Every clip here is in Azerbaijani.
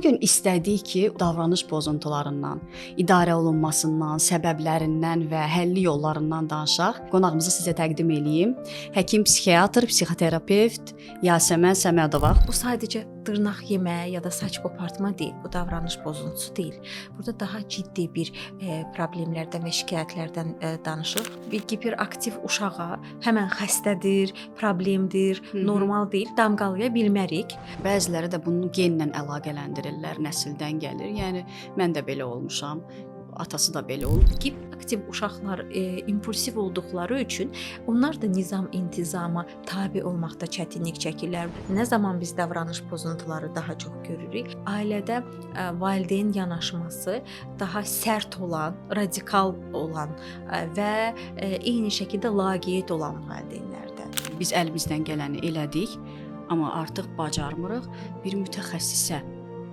Bu gün istədik ki, davranış pozuntularından, idarə olunmasından, səbəblərindən və həlli yollarından danışaq. Qonağımızı sizə təqdim eləyim. Həkim, psixiatr, psixoterapevt Yasəmən Səmədova. Bu sadəcə dırnaq yemə ya da saç qopartma deyil, bu davranış pozuntusu deyil. Burada daha ciddi bir problemlərdən və şikayətlərdən danışırıq. Bir giperaktiv uşağa həmən xəstədir, problemdir, normal deyil, damğalaya bilmərik. Bəziləri də bunu genlə əlaqələndirirlər, nəsildən gəlir. Yəni mən də belə olmuşam, atası da belə olub. Giperaktiv uşaqlar impulsiv olduqları üçün onlar da nizam intizama tabe olmaqda çətinlik çəkirlər. Nə zaman biz davranış pozuntuları daha çox görürük? Ailədə valideyn yanaşması daha sərt olan, radikal olan və eyni şəkildə laqeyd olan valideynlərdə. Biz əlimizdən gələni elədik, amma artıq bacarmırıq. Bir mütəxəssisə,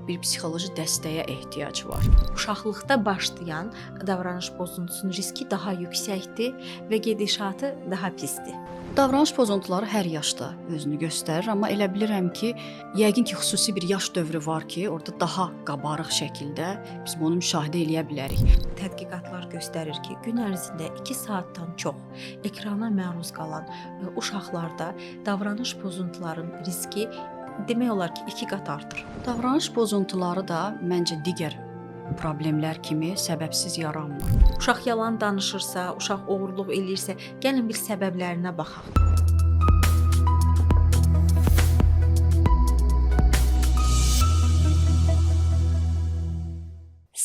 bir psixoloji dəstəyə ehtiyac var. Uşaqlıqda başlayan davranış pozuntusunun riski daha yüksəkdir və gedişatı daha pisdir. Davranış pozuntuları hər yaşda özünü göstərir, amma elə bilirəm ki, yəqin ki, xüsusi bir yaş dövrü var ki, orada daha qabarıq şəkildə biz bunu müşahidə eləyə bilərik. Tədqiqatlar göstərir ki, gün ərzində 2 saatdan çox ekrana məruz qalan uşaqlarda davranış pozuntuların riski demək olar ki, 2 qat artır. Davranış pozuntuları da məncə digər problemlər kimi səbəbsiz yaranmır. Uşaq yalan danışırsa, uşaq oğurluq eləyirsə, gəlin bir səbəblərinə baxaq.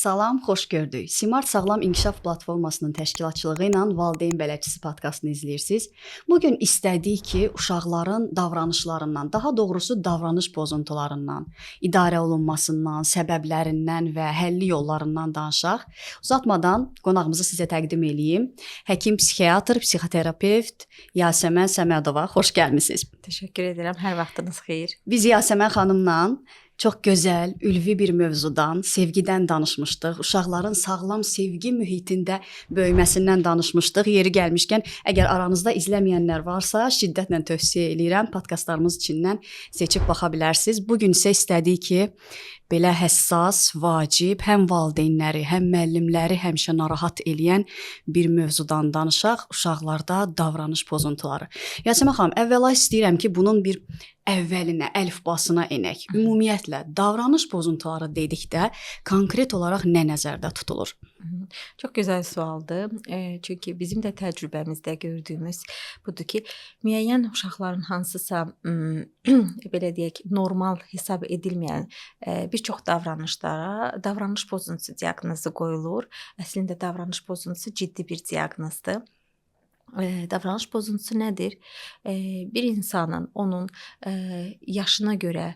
Salam, xoş gördük. Simart Sağlam İnkişaf Platformasının təşkilatçılığı ilə Valideyn Bələdçisi podkastını izləyirsiniz. Bu gün istədik ki, uşaqların davranışlarından, daha doğrusu davranış pozuntularından, idarə olunmasından, səbəblərindən və həlli yollarından danışaq. Uzatmadan qonağımızı sizə təqdim eləyim. Həkim, psixiatr, psixoterapevt Yasəmən Səmədova. Xoş gəlmisiniz. Təşəkkür edirəm. Hər vaxtınız xeyir. Biz Yasəmən xanımla çox gözəl, ülvi bir mövzudan, sevgidən danışmışdıq. Uşaqların sağlam sevgi mühitində böyüməsindən danışmışdıq. Yeri gəlmişkən, əgər aranızda izləməyənlər varsa, şiddətlə tövsiyə eləyirəm. Podkastlarımız içindən seçib baxa bilərsiniz. Bu gün isə istədik ki, belə həssas, vacib, həm valideynləri, həm müəllimləri həmişə narahat eləyən bir mövzudan danışaq. Uşaqlarda davranış pozuntuları. Yasəmən xanım, əvvəla istəyirəm ki, bunun bir əvvəlinə, əlifbasına enək. Ümumiyyətlə, davranış pozuntuları dedikdə konkret olaraq nə nəzərdə tutulur? Çox gözəl sualdır. Çünki bizim də təcrübəmizdə gördüyümüz budur ki, müəyyən uşaqların hansısa belə deyək, normal hesab edilməyən bir çox davranışlara davranış pozuntusu diaqnozu qoyulur. Əslində davranış pozuntusu ciddi bir diaqnozdur. Davranış pozuntusu nədir? Bir insanın onun yaşına görə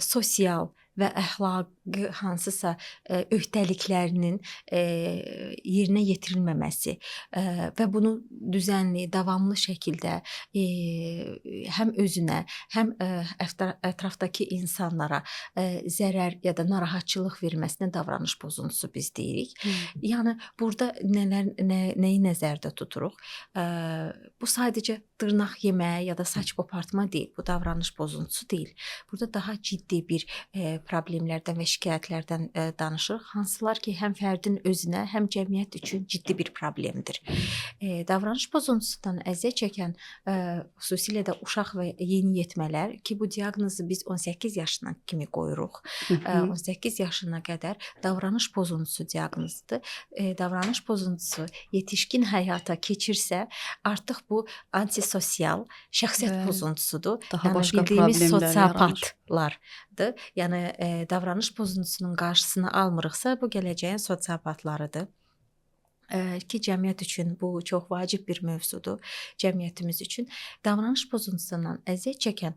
sosial və əxlaqi hansısa öhdəliklərinin yerinə yetirilməməsi və bunu düzənli, davamlı şəkildə həm özünə, həm ətrafdakı insanlara zərər ya da narahatçılıq verməsinə davranış pozuntusu biz deyirik. Yəni burada nəyi nəzərdə tuturuq? Bu sadəcə dırnaq yemə ya da saç qopartma deyil, bu davranış pozuntusu deyil. Burada daha ciddi bir problemlərdən və şikayətlərdən danışırıq, hansılar ki, həm fərdin özünə, həm cəmiyyət üçün ciddi bir problemdir. Davranış pozuntusundan əziyyət çəkən, xüsusilə də uşaq və yeniyetmələr ki, bu diaqnozu biz 18 yaşına kimi qoyuruq. 18 yaşına qədər davranış pozuntusu diaqnozudur. Davranış pozuntusu yetişkin həyata keçirsə, artıq bu antisosial şəxsiyyət pozuntusudur. Daha yəni, başqa bildiyimiz sosiopatlardır. Yəni davranış pozuntusunun qarşısını almırıqsa, bu gələcəyin sosiopatlarıdır. Ki cəmiyyət üçün bu çox vacib bir mövzudur, cəmiyyətimiz üçün. Davranış pozuntusundan əziyyət çəkən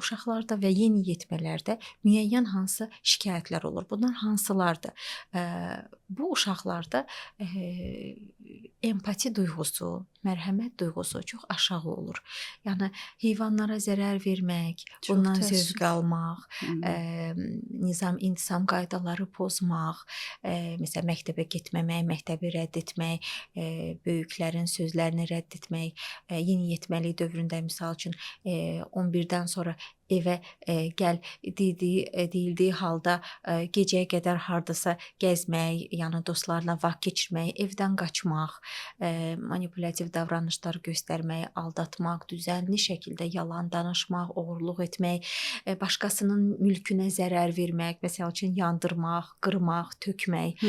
uşaqlarda və yeniyetmələrdə müəyyən hansı şikayətlər olur. Bunlar hansılardır? Bu uşaqlarda empati duyğusu, mərhəmət duyğusu çox aşağı olur. Yəni heyvanlara zərər vermək, çox bundan təəssüf. Zövq almaq, nizam intizam qaydaları pozmaq, məsələn məktəbə getməmək, məktəbi rədd etmək, böyüklərin sözlərini rədd etmək, yeniyetməlik dövründə misal üçün 11-dən sonra evə gəl deyildiyi halda gecəyə qədər hardasa gəzmək, yəni dostlarla vaxt keçirmək, evdən qaçmaq, manipulyativ davranışlar göstərmək, aldatmaq, düzənli şəkildə yalan danışmaq, oğurluq etmək, başqasının mülkünə zərər vermək, məsəl üçün yandırmaq, qırmaq, tökmək,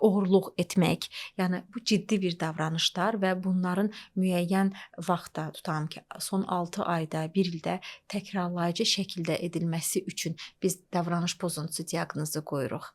oğurluq etmək. Yəni bu ciddi bir davranışlar və bunların müəyyən vaxtda, tutalım ki, son 6 ayda, 1 ildə təkrarlayıcı şəkildə edilməsi üçün biz davranış pozuntusu diaqnozu qoyuruq.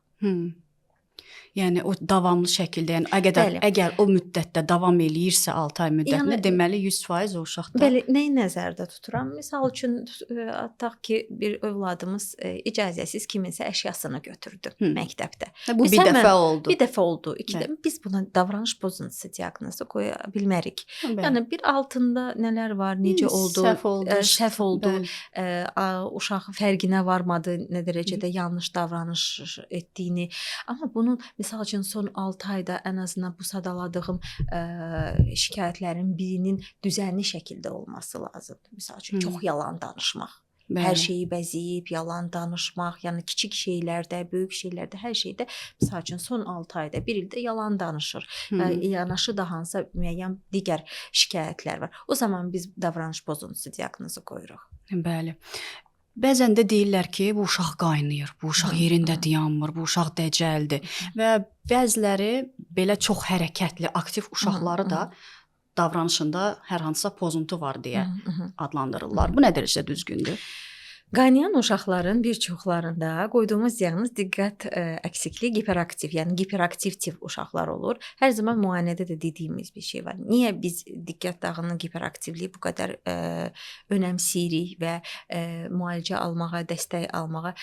Yəni o davamlı şəkildə, yəni əgər o müddətdə davam eləyirsə 6 ay müddətində, yəni, deməli 100% o uşaqda. Bəli, nəyi nəzərdə tuturam? Misal üçün tutaq ki, bir övladımız icazəsiz kiminsə əşyasını götürdü məktəbdə. Bu biz bir dəfə oldu. Bir dəfə oldu, iki dəfə. Biz buna davranış pozuntusu diaqnozu qoya bilmərik. Bəli. Yəni bir altında nələr var, necə oldu, səhv oldu, uşaq fərqinə varmadı, nə dərəcədə yanlış davranış etdiyini. Amma bunun misal üçün son 6 ayda ən azından bu sadaladığım şikayətlərin birinin düzənli şəkildə olması lazımdır. Misal üçün çox yalan danışmaq. Bəli. Hər şeyi bəzəyib, yalan danışmaq, yəni kiçik şeylərdə, böyük şeylərdə, hər şeydə misal üçün son 6 ayda, 1 ildə yalan danışır. Yanaşı da hansısa müəyyən digər şikayətlər var. O zaman biz davranış pozuntusu diaqnozu qoyuruq. Bəli. Bəzən də deyirlər ki, bu uşaq qaynayır, bu uşaq yerində dayanmır, bu uşaq dəcəldir və bəziləri belə çox hərəkətli, aktiv uşaqları da davranışında hər hansısa pozuntu var deyə adlandırırlar. Bu nə dərəcədə düzgündür? Qaynayan uşaqların bir çoxlarında qoyduğumuz diaqnoz diqqət əksikliyi giperaktiv, yəni giperaktiv tip uşaqlar olur. Hər zaman müayinədə də dediyimiz bir şey var. Niyə biz diqqət dağınığı giperaktivliyi bu qədər önəmsirik və müalicə almağa, dəstək almağa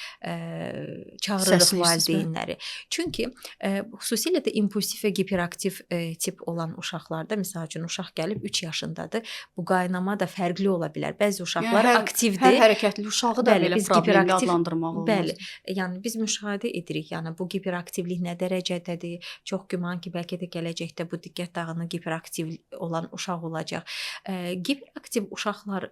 çağırırıq valideynləri? Çünki xüsusilə də impulsiv və giperaktiv tip olan uşaqlarda, məsəl üçün uşaq gəlib 3 yaşındadır. Bu qaynama da fərqli ola bilər. Bəzi uşaqlar yəni, aktivdir. Hər hərəkətli uşağı da bəli, belə problemli adlandırmaq olmaz. Bəli, yəni biz müşahidə edirik. Yəni bu giperaktivlik nə dərəcədədir? Çox güman ki, bəlkə də gələcəkdə bu diqqət dağınığı giperaktiv olan uşaq olacaq. Giperaktiv uşaqlar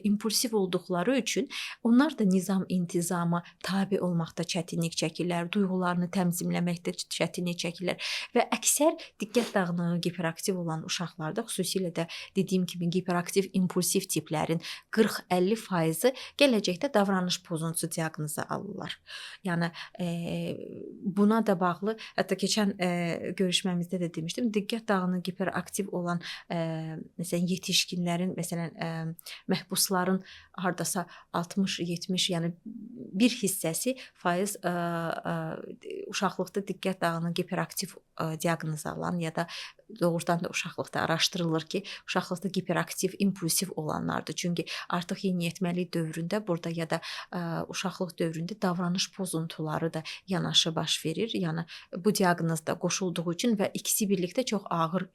impulsiv olduqları üçün onlar da nizam intizama tabe olmaqda çətinlik çəkirlər, duyğularını tənzimləməkdə çətinlik çəkirlər və əksər diqqət dağınığı giperaktiv olan uşaqlarda, xüsusilə də dediyim kimi giperaktiv impulsiv tiplərin 40-50%-i gələcəkdə davranış pozuntusu diaqnozu alırlar. Yəni buna da bağlı, hətta keçən görüşməmizdə də demişdim, diqqət dağınığı giperaktiv olan məsələn yetişkinlərin, məsələn məhbusların hardasa 60-70, yəni bir hissəsi faiz uşaqlıqda diqqət dağınığı giperaktiv diaqnozu alan ya da doğrudan da uşaqlıqda araşdırılır ki, uşaqlıqda giperaktiv, impulsiv olanlardır. Çünki artıq yeniyetməlik dövründə burada ya da uşaqlıq dövründə davranış pozuntuları da yanaşı baş verir. Yəni bu diaqnoz da qoşulduğu üçün və ikisi birlikdə çox ağır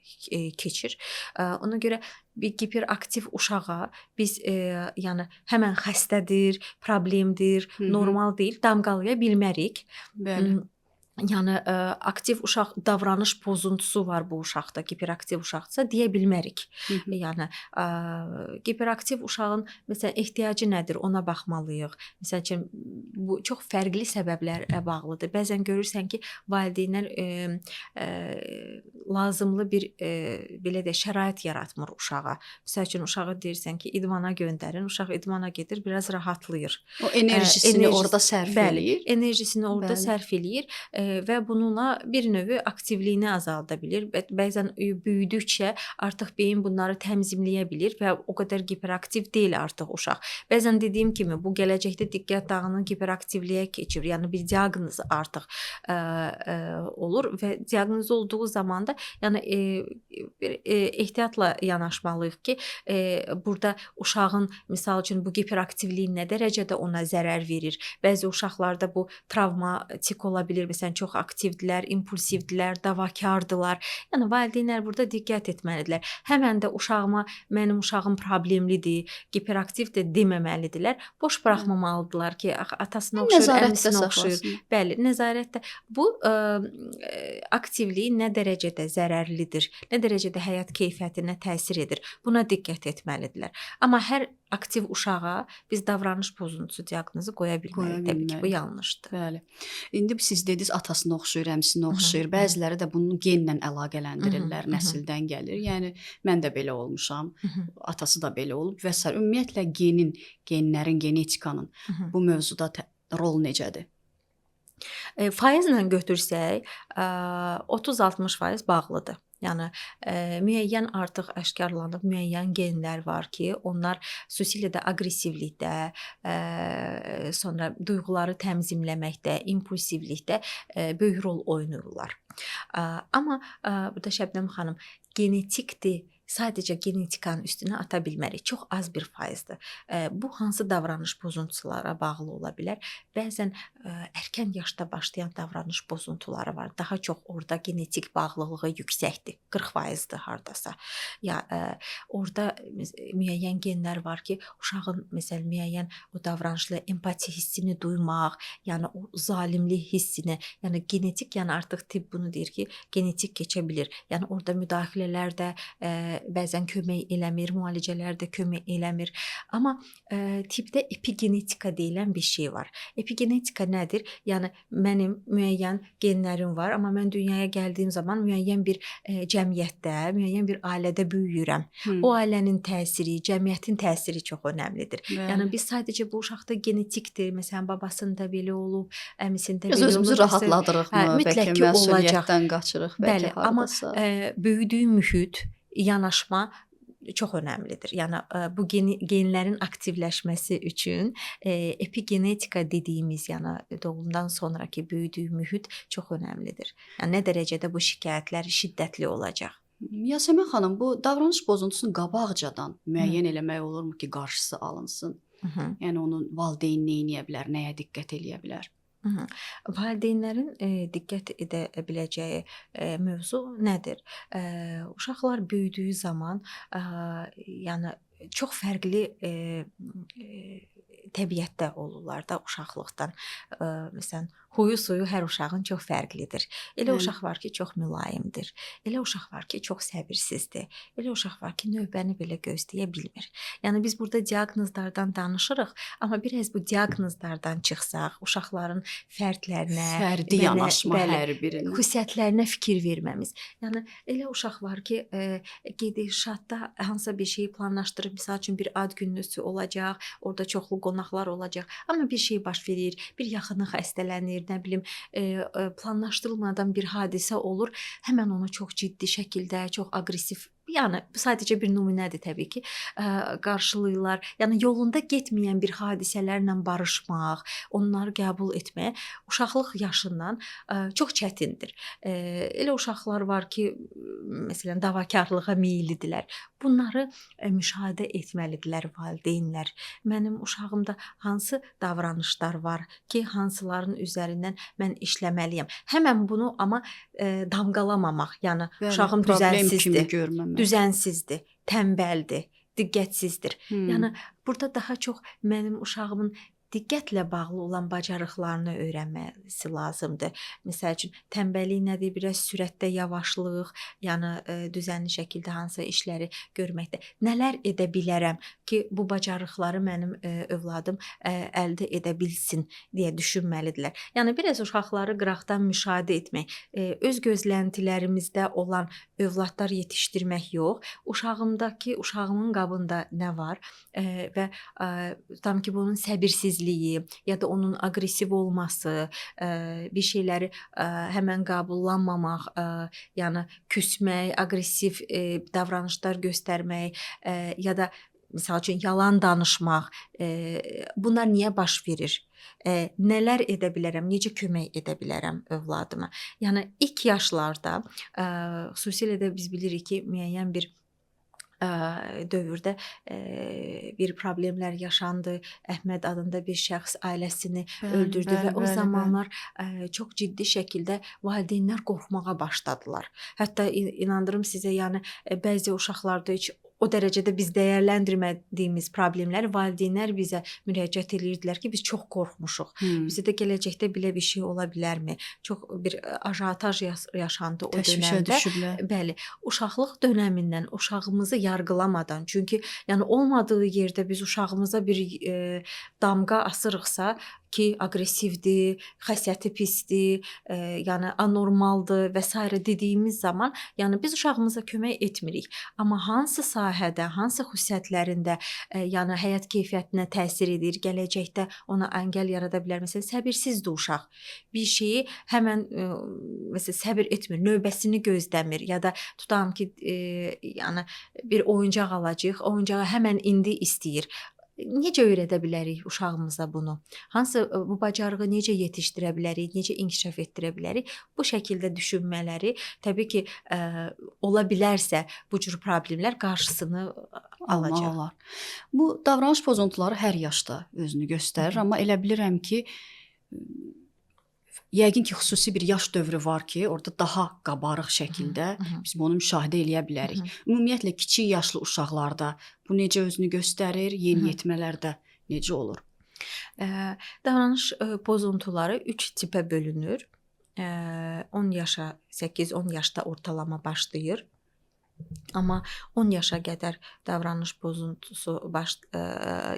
keçir. Ona görə bir giperaktiv uşağa biz yəni həmən xəstədir, problemdir, normal deyil, damğalaya bilmərik. Bəli. Yəni aktiv uşaq davranış pozuntusu var bu uşaqda, giperaktiv uşaqdırsa deyə bilmərik. Yəni giperaktiv uşağın məsələn ehtiyacı nədir, ona baxmalıyıq. Məsəl üçün bu çox fərqli səbəblərə bağlıdır. Bəzən görürsən ki, valideynlər lazımlı bir belə deyək, şərait yaratmır uşağa. Məsəl üçün uşağı deyirsən ki, idmana göndərin, uşaq idmana gedir, biraz rahatlayır. O enerjisini orada sərf eləyir. Enerjisini orada sərf eləyir. Və bununla bir növ aktivliyini azalda bilir. Bəzən böyüdükcə artıq beyin bunları tənzimləyə bilir və o qədər giperaktiv deyil artıq uşaq. Bəzən dediyim kimi bu gələcəkdə diqqət dağınığı giperaktivliyə keçir. Yəni bir diaqnoz artıq olur və diaqnoz olduğu zaman da yəni bir ehtiyatla yanaşmalıyıq ki, burada uşağın misal üçün bu giperaktivliyi nə dərəcədə ona zərər verir. Bəzi uşaqlarda bu travmatik ola bilir. Məsələn, çox aktivdirlər, impulsivdirlər, davakardılar. Yəni valideynlər burada diqqət etməlidirlər. Həmən də uşağıma mənim uşağım problemlidir, giperaktivdir deməməlidirlər. Boş buraxmamalıdırlar ki, axı atasına oxşuyur, əmisinə oxşuyur. Bəli, nəzarətdə bu aktivlik nə dərəcədə zərərlidir, nə dərəcədə həyat keyfiyyətinə təsir edir. Buna diqqət etməlidirlər. Amma hər aktiv uşağa biz davranış pozuntusu diaqnozu qoya bilmərik. Təbii ki, bu yanlışdır. Bəli. İndi siz dediniz atasına oxşuyur, əmisinə oxşuyur. Bəziləri də bunu genlə əlaqələndirirlər, nəsildən gəlir. Yəni mən də belə olmuşam, atası da belə olub və sair. Ümumiyyətlə genin, genlərin, genetikanın bu mövzuda rol necədir? Faizlə götürsək, 30-60% bağlıdır. Yəni müəyyən artıq aşkarlanıb müəyyən genlər var ki, onlar xüsusilə də aqressivlikdə, sonra duyğuları tənzimləməkdə, impulsivlikdə böyük rol oynayırlar. Amma burada Şəbnəm xanım, genetikdir. Sadəcə genetikanın üstünə ata bilmərik. Çox az bir faizdir. Bu hansı davranış pozuntulara bağlı ola bilər? Bəzən erkən yaşda başlayan davranış pozuntuları var. Daha çox orada genetik bağlılığı yüksəkdir. 40%-dir hardasa. Ya orada müəyyən genlər var ki, uşağın məsələn müəyyən o davranışla empatiya hissini duymaq, yəni o zalimlik hissini, yəni genetik, yəni artıq tibb bunu deyir ki, genetik keçə bilir. Yəni orada müdaxilələr də bəzən kömək eləmir, müalicələr də kömək eləmir. Amma tibbdə epigenetika deyilən bir şey var. Epigenetika nədir? Yəni mənim müəyyən genlərim var, amma mən dünyaya gəldiyim zaman müəyyən bir cəmiyyətdə, müəyyən bir ailədə böyüyürəm. O ailənin təsiri, cəmiyyətin təsiri çox önəmlidir. Bəli. Yəni biz sadəcə bu uşaqda genetikdir, məsələn babasında belə olub, əmisində belə olub. Biz özümüzü rahatladırıq mı? Mütləq ki, məsuliyyətdən qaçırıq bəlkə. Bəli, amma böyüdüyü mühit, yanaşma çox önəmlidir. Yəni bu genlərin aktivləşməsi üçün epigenetika dediyimiz, yəni doğumdan sonrakı böyüdüyü mühit çox önəmlidir. Yəni nə dərəcədə bu şikayətlər şiddətli olacaq. Yasəmən xanım, bu davranış pozuntusunu qabaqcadan müəyyən eləmək olurmu ki, qarşısı alınsın? Yəni onun valideyn nə edə bilər, nəyə diqqət eləyə bilər? Valideynlərin diqqət edə biləcəyi mövzu nədir? Uşaqlar böyüdüyü zaman yəni çox fərqli təbiətdə olurlar da uşaqlıqdan. Məsələn, huyu suyu hər uşağın çox fərqlidir. Elə uşaq var ki, çox mülayimdir. Elə uşaq var ki, çox səbirsizdir. Elə uşaq var ki, növbəni belə gözləyə bilmir. Yəni biz burada diaqnozlardan danışırıq, amma biraz bu diaqnozlardan çıxsaq, uşaqların fərdlərinə, fərdi yanaşma hər birinə, xüsusiyyətlərinə fikir verməmiz. Yəni elə uşaq var ki, gedişatda hansısa bir şeyi planlaşdırıb, misal üçün bir ad günlüsü olacaq, orada çoxlu qonaqlar olacaq, amma bir şey baş verir, bir yaxını xəstələnir, nə bilim, planlaşdırılmadan bir hadisə olur, həmən onu çox ciddi şəkildə, çox aqressiv, yəni sadəcə bir nümunədir təbii ki, qarşılayırlar. Yəni yolunda getməyən bir hadisələrlə barışmaq, onları qəbul etmək uşaqlıq yaşından çox çətindir. Elə uşaqlar var ki, məsələn, davakarlığa meyillidirlər. Bunları müşahidə etməlidirlər valideynlər. Mənim uşağımda hansı davranışlar var ki, hansıların üzərindən mən işləməliyəm. Həmən bunu amma damğalamamaq, yəni bəli, uşağım düzənsizdir. Düzənsizdir, tənbəldir, diqqətsizdir. Yəni burada daha çox mənim uşağımın diqqətlə bağlı olan bacarıqlarını öyrənməsi lazımdır. Məsəl üçün, tənbəllik nədir? Biraz sürətdə yavaşlıq, yəni düzənli şəkildə hansısa işləri görməkdə. Nələr edə bilərəm ki, bu bacarıqları mənim övladım əldə edə bilsin deyə düşünməlidirlər. Yəni biraz uşaqları qıraqdan müşahidə etmək, öz gözləntilərimizdə olan övladlar yetişdirmək yox, uşağımın qabında nə var və tam ki, bunun səbirsizliyi ya da onun aqressiv olması, bir şeyləri həmən qəbullanmamaq, yəni küsmək, aqressiv davranışlar göstərmək ya da misal üçün yalan danışmaq, bunlar niyə baş verir? Nələr edə bilərəm, necə kömək edə bilərəm övladıma? Yəni ilk yaşlarda xüsusilə də biz bilirik ki, müəyyən bir dövrdə bir problemlər yaşandı. Əhməd adında bir şəxs ailəsini öldürdü və o zamanlar çox ciddi şəkildə valideynlər qorxmağa başladılar. Hətta inandırım sizə, yəni bəzi uşaqlarda heç o dərəcədə biz dəyərləndirmədiyimiz problemlər valideynlər bizə müraciət edirdilər ki, biz çox qorxmuşuq. Bizə də gələcəkdə belə bir şey ola bilərmi? Çox bir ajotaj yaşandı o Təşvişə dönəmdə. Düşüblər. Bəli, uşaqlıq dönəmindən uşağımızı yargılamadan, çünki yəni olmadığı yerdə biz uşağımıza bir damğa asırıqsa ki, aqressivdir, xəsiyyəti pisdir, yəni anormaldır və sairə dediyimiz zaman, yəni biz uşağımıza kömək etmirik. Amma hansı sahədə, hansı xüsusiyyətlərində, yəni həyat keyfiyyətinə təsir edir, gələcəkdə ona əngəl yarada bilər. Məsələn, səbirsizdir uşaq. Bir şeyi həmən məsələn səbir etmir, növbəsini gözləmir ya da tutalım ki, yəni bir oyuncaq alacağıq, oyuncağı həmən indi istəyir. Necə öyrədə bilərik uşağımıza bunu? Hansı bu bacarığı necə yetişdirə bilərik, necə inkişaf etdirə bilərik? Bu şəkildə düşünmələri təbii ki, ola bilərsə bu cür problemlər qarşısını alacaq. Olar. Bu davranış pozuntuları hər yaşda özünü göstərir, amma elə bilirəm ki, yəqin ki, xüsusi bir yaş dövrü var ki, orada daha qabarıq şəkildə biz bunu müşahidə eləyə bilərik. Ümumiyyətlə kiçik yaşlı uşaqlarda bu necə özünü göstərir, yeniyetmələrdə necə olur? Davranış pozuntuları 3 tipə bölünür. 10 yaşa, 8-10 yaşda ortalama başlayır. Amma 10 yaşa qədər davranış pozuntusu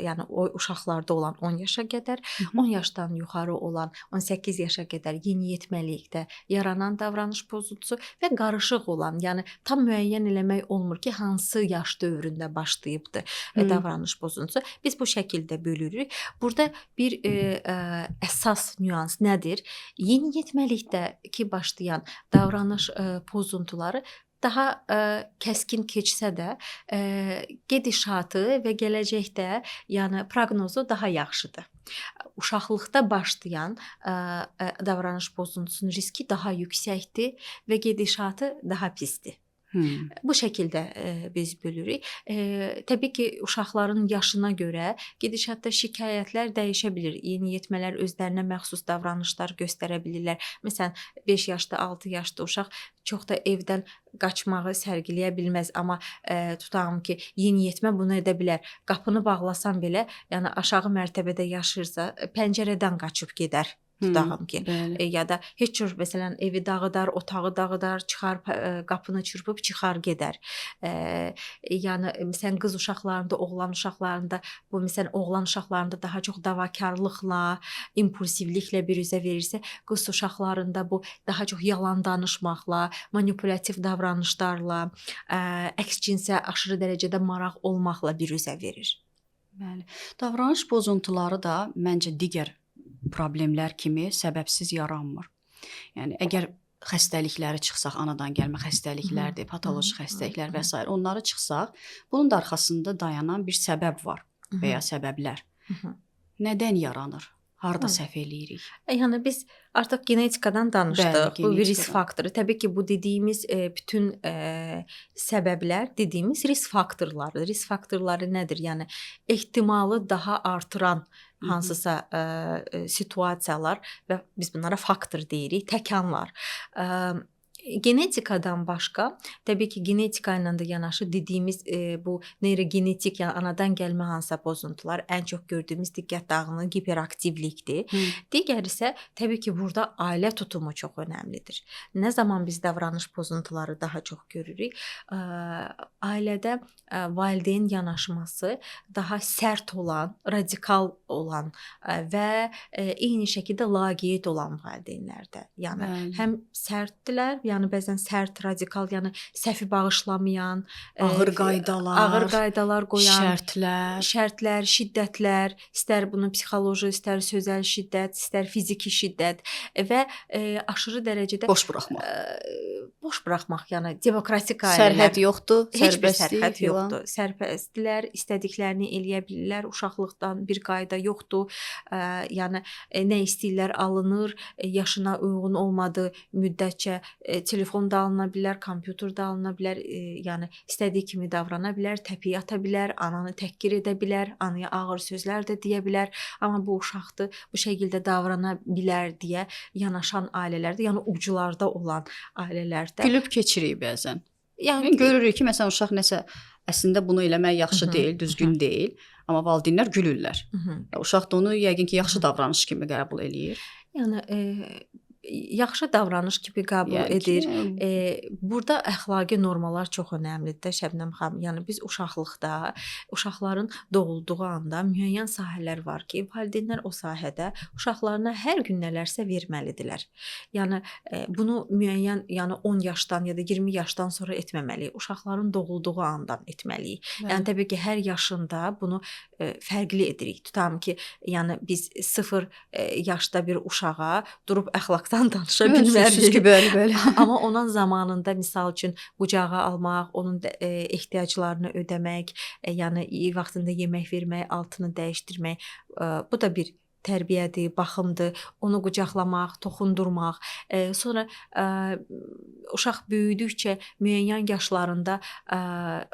yəni o uşaqlarda olan 10 yaşa qədər, 10 yaşdan yuxarı olan 18 yaşa qədər yeniyetməlikdə yaranan davranış pozuntusu və qarışıq olan, yəni tam müəyyən eləmək olmur ki, hansı yaş dövründə başlayıbdı davranış pozuntusu. Biz bu şəkildə bölürük. Burada bir əsas nüans nədir? Yeniyetməlikdəki başlayan davranış pozuntuları daha kəskin keçsə də gedişatı və gələcəkdə, yəni proqnozu daha yaxşıdır. Uşaqlıqda başlayan davranış pozuntusunun riski daha yüksəkdir və gedişatı daha pisdir. Bu şəkildə biz bölürük. Təbii ki, uşaqların yaşına görə gedişatda şikayətlər dəyişə bilir. Yeniyetmələr özlərinə məxsus davranışlar göstərə bilirlər. Məsələn, 5 yaşda, 6 yaşda uşaq çox da evdən qaçmağı sərgiləyə bilməz, amma tutalım ki, yeniyetmə bunu edə bilər. Qapını bağlasan belə, yəni aşağı mərtəbədə yaşayırsa, pəncərədən qaçıb gedər. Tutağım ki, ya da heç cür məsələn evi dağıdar, otağı dağıdar, çıxar qapını çırpıb çıxar gedər. Yəni məsələn qız uşaqlarında, oğlan uşaqlarında bu məsələn oğlan uşaqlarında daha çox davakarlıqla, impulsivliklə biruzə verirsə, qız uşaqlarında bu daha çox yalan danışmaqla, manipulyativ davranışlarla, əks cinsə aşırı dərəcədə maraq olmaqla biruzə verir. Bəli. Davranış pozuntuları da məncə digər problemlər kimi səbəbsiz yaranmır. Yəni əgər xəstəlikləri çıxsaq, anadan gəlmə xəstəliklərdir, patoloji xəstəliklər və sair, onları çıxsaq, bunun da arxasında dayanan bir səbəb var və ya səbəblər. Nədən yaranır? Harda səhv eləyirik? Yəni biz artıq genetikadan danışdıq. Bəli, bu bir risk faktoru. Təbii ki, bu dediyimiz bütün səbəblər dediyimiz risk faktorlarıdır. Risk faktorları nədir? Yəni ehtimalı daha artıran hansısa situasiyalar və biz bunlara faktor deyirik, təkanlar. Genetikadan başqa, təbii ki, genetika ilə də yanaşı dediyimiz bu neyrogenetik, yəni anadan gəlmə hansısa pozuntular, ən çox gördüyümüz diqqət dağınıqlığı, hiperaktivlikdir. Digər isə təbii ki, burada ailə tutumu çox önəmlidir. Nə zaman biz davranış pozuntuları daha çox görürük? Ailədə valideyn yanaşması daha sərt olan, radikal olan və eyni şəkildə laqeyd olan valideynlərdə. Yəni həm sərtdirlər, yəni bəzən sərt, radikal, yəni səhvi bağışlamayan, ağır qaydalar qoyan, şərtlər, şiddətlər, istər bunu psixoloji, istər sözəl şiddət, istər fiziki şiddət və aşırı dərəcədə boş buraxmaq. Boş buraxmaq, yəni demokratik ailələr. Sərhəd yoxdur, heç bir sərhəd yoxdur. Sərbəstlər, istədiklərini eləyə bilirlər. Uşaqlıqdan bir qayda yoxdur. Yəni nə istəyirlər alınır, yaşına uyğun olmadığı müddətcə telefon da alına bilər, kompüter də alına bilər, yəni istədiyi kimi davrana bilər, təpiyi ata bilər, ananı təhqir edə bilər, anaya ağır sözlər də deyə bilər. Amma bu uşaqdır, bu şəkildə davrana bilər deyə yanaşan ailələrdə, yəni uclarda olan ailələrdə gülüb keçirik bəzən. Yəni görürük ki, məsələn uşaq nəsə əslində bunu eləmək yaxşı deyil, düzgün deyil, amma valideynlər gülürlər. Uşaq da onu yəqin ki, yaxşı davranış kimi qəbul eləyir. Yəni yaxşı davranış kimi qəbul edir. Burada əxlaqi normalar çox önəmlidir də Şəbnəm xanım. Yəni biz uşaqlıqda, uşaqların doğulduğu anda müəyyən sahələr var ki, valideynlər o sahədə uşaqlarına hər gün nələrsə verməlidirlər. Yəni bunu müəyyən, yəni 10 yaşdan ya da 20 yaşdan sonra etməməliyik. Uşaqların doğulduğu andan etməliyik. Bəli. Yəni təbii ki, hər yaşında bunu fərqli edirik. Tutalım ki, yəni biz 0 yaşda bir uşağa durub əxlaqdan danışa bilmərik. Ki, bəli, bəli. Amma onun zamanında misal üçün qucağa almaq, onun ehtiyaclarını ödəmək, yəni vaxtında yemək vermək, altını dəyişdirmək, bu da bir tərbiyədir, baxımdır, onu qucaqlamaq, toxundurmaq. Sonra uşaq böyüdükcə müəyyən yaşlarında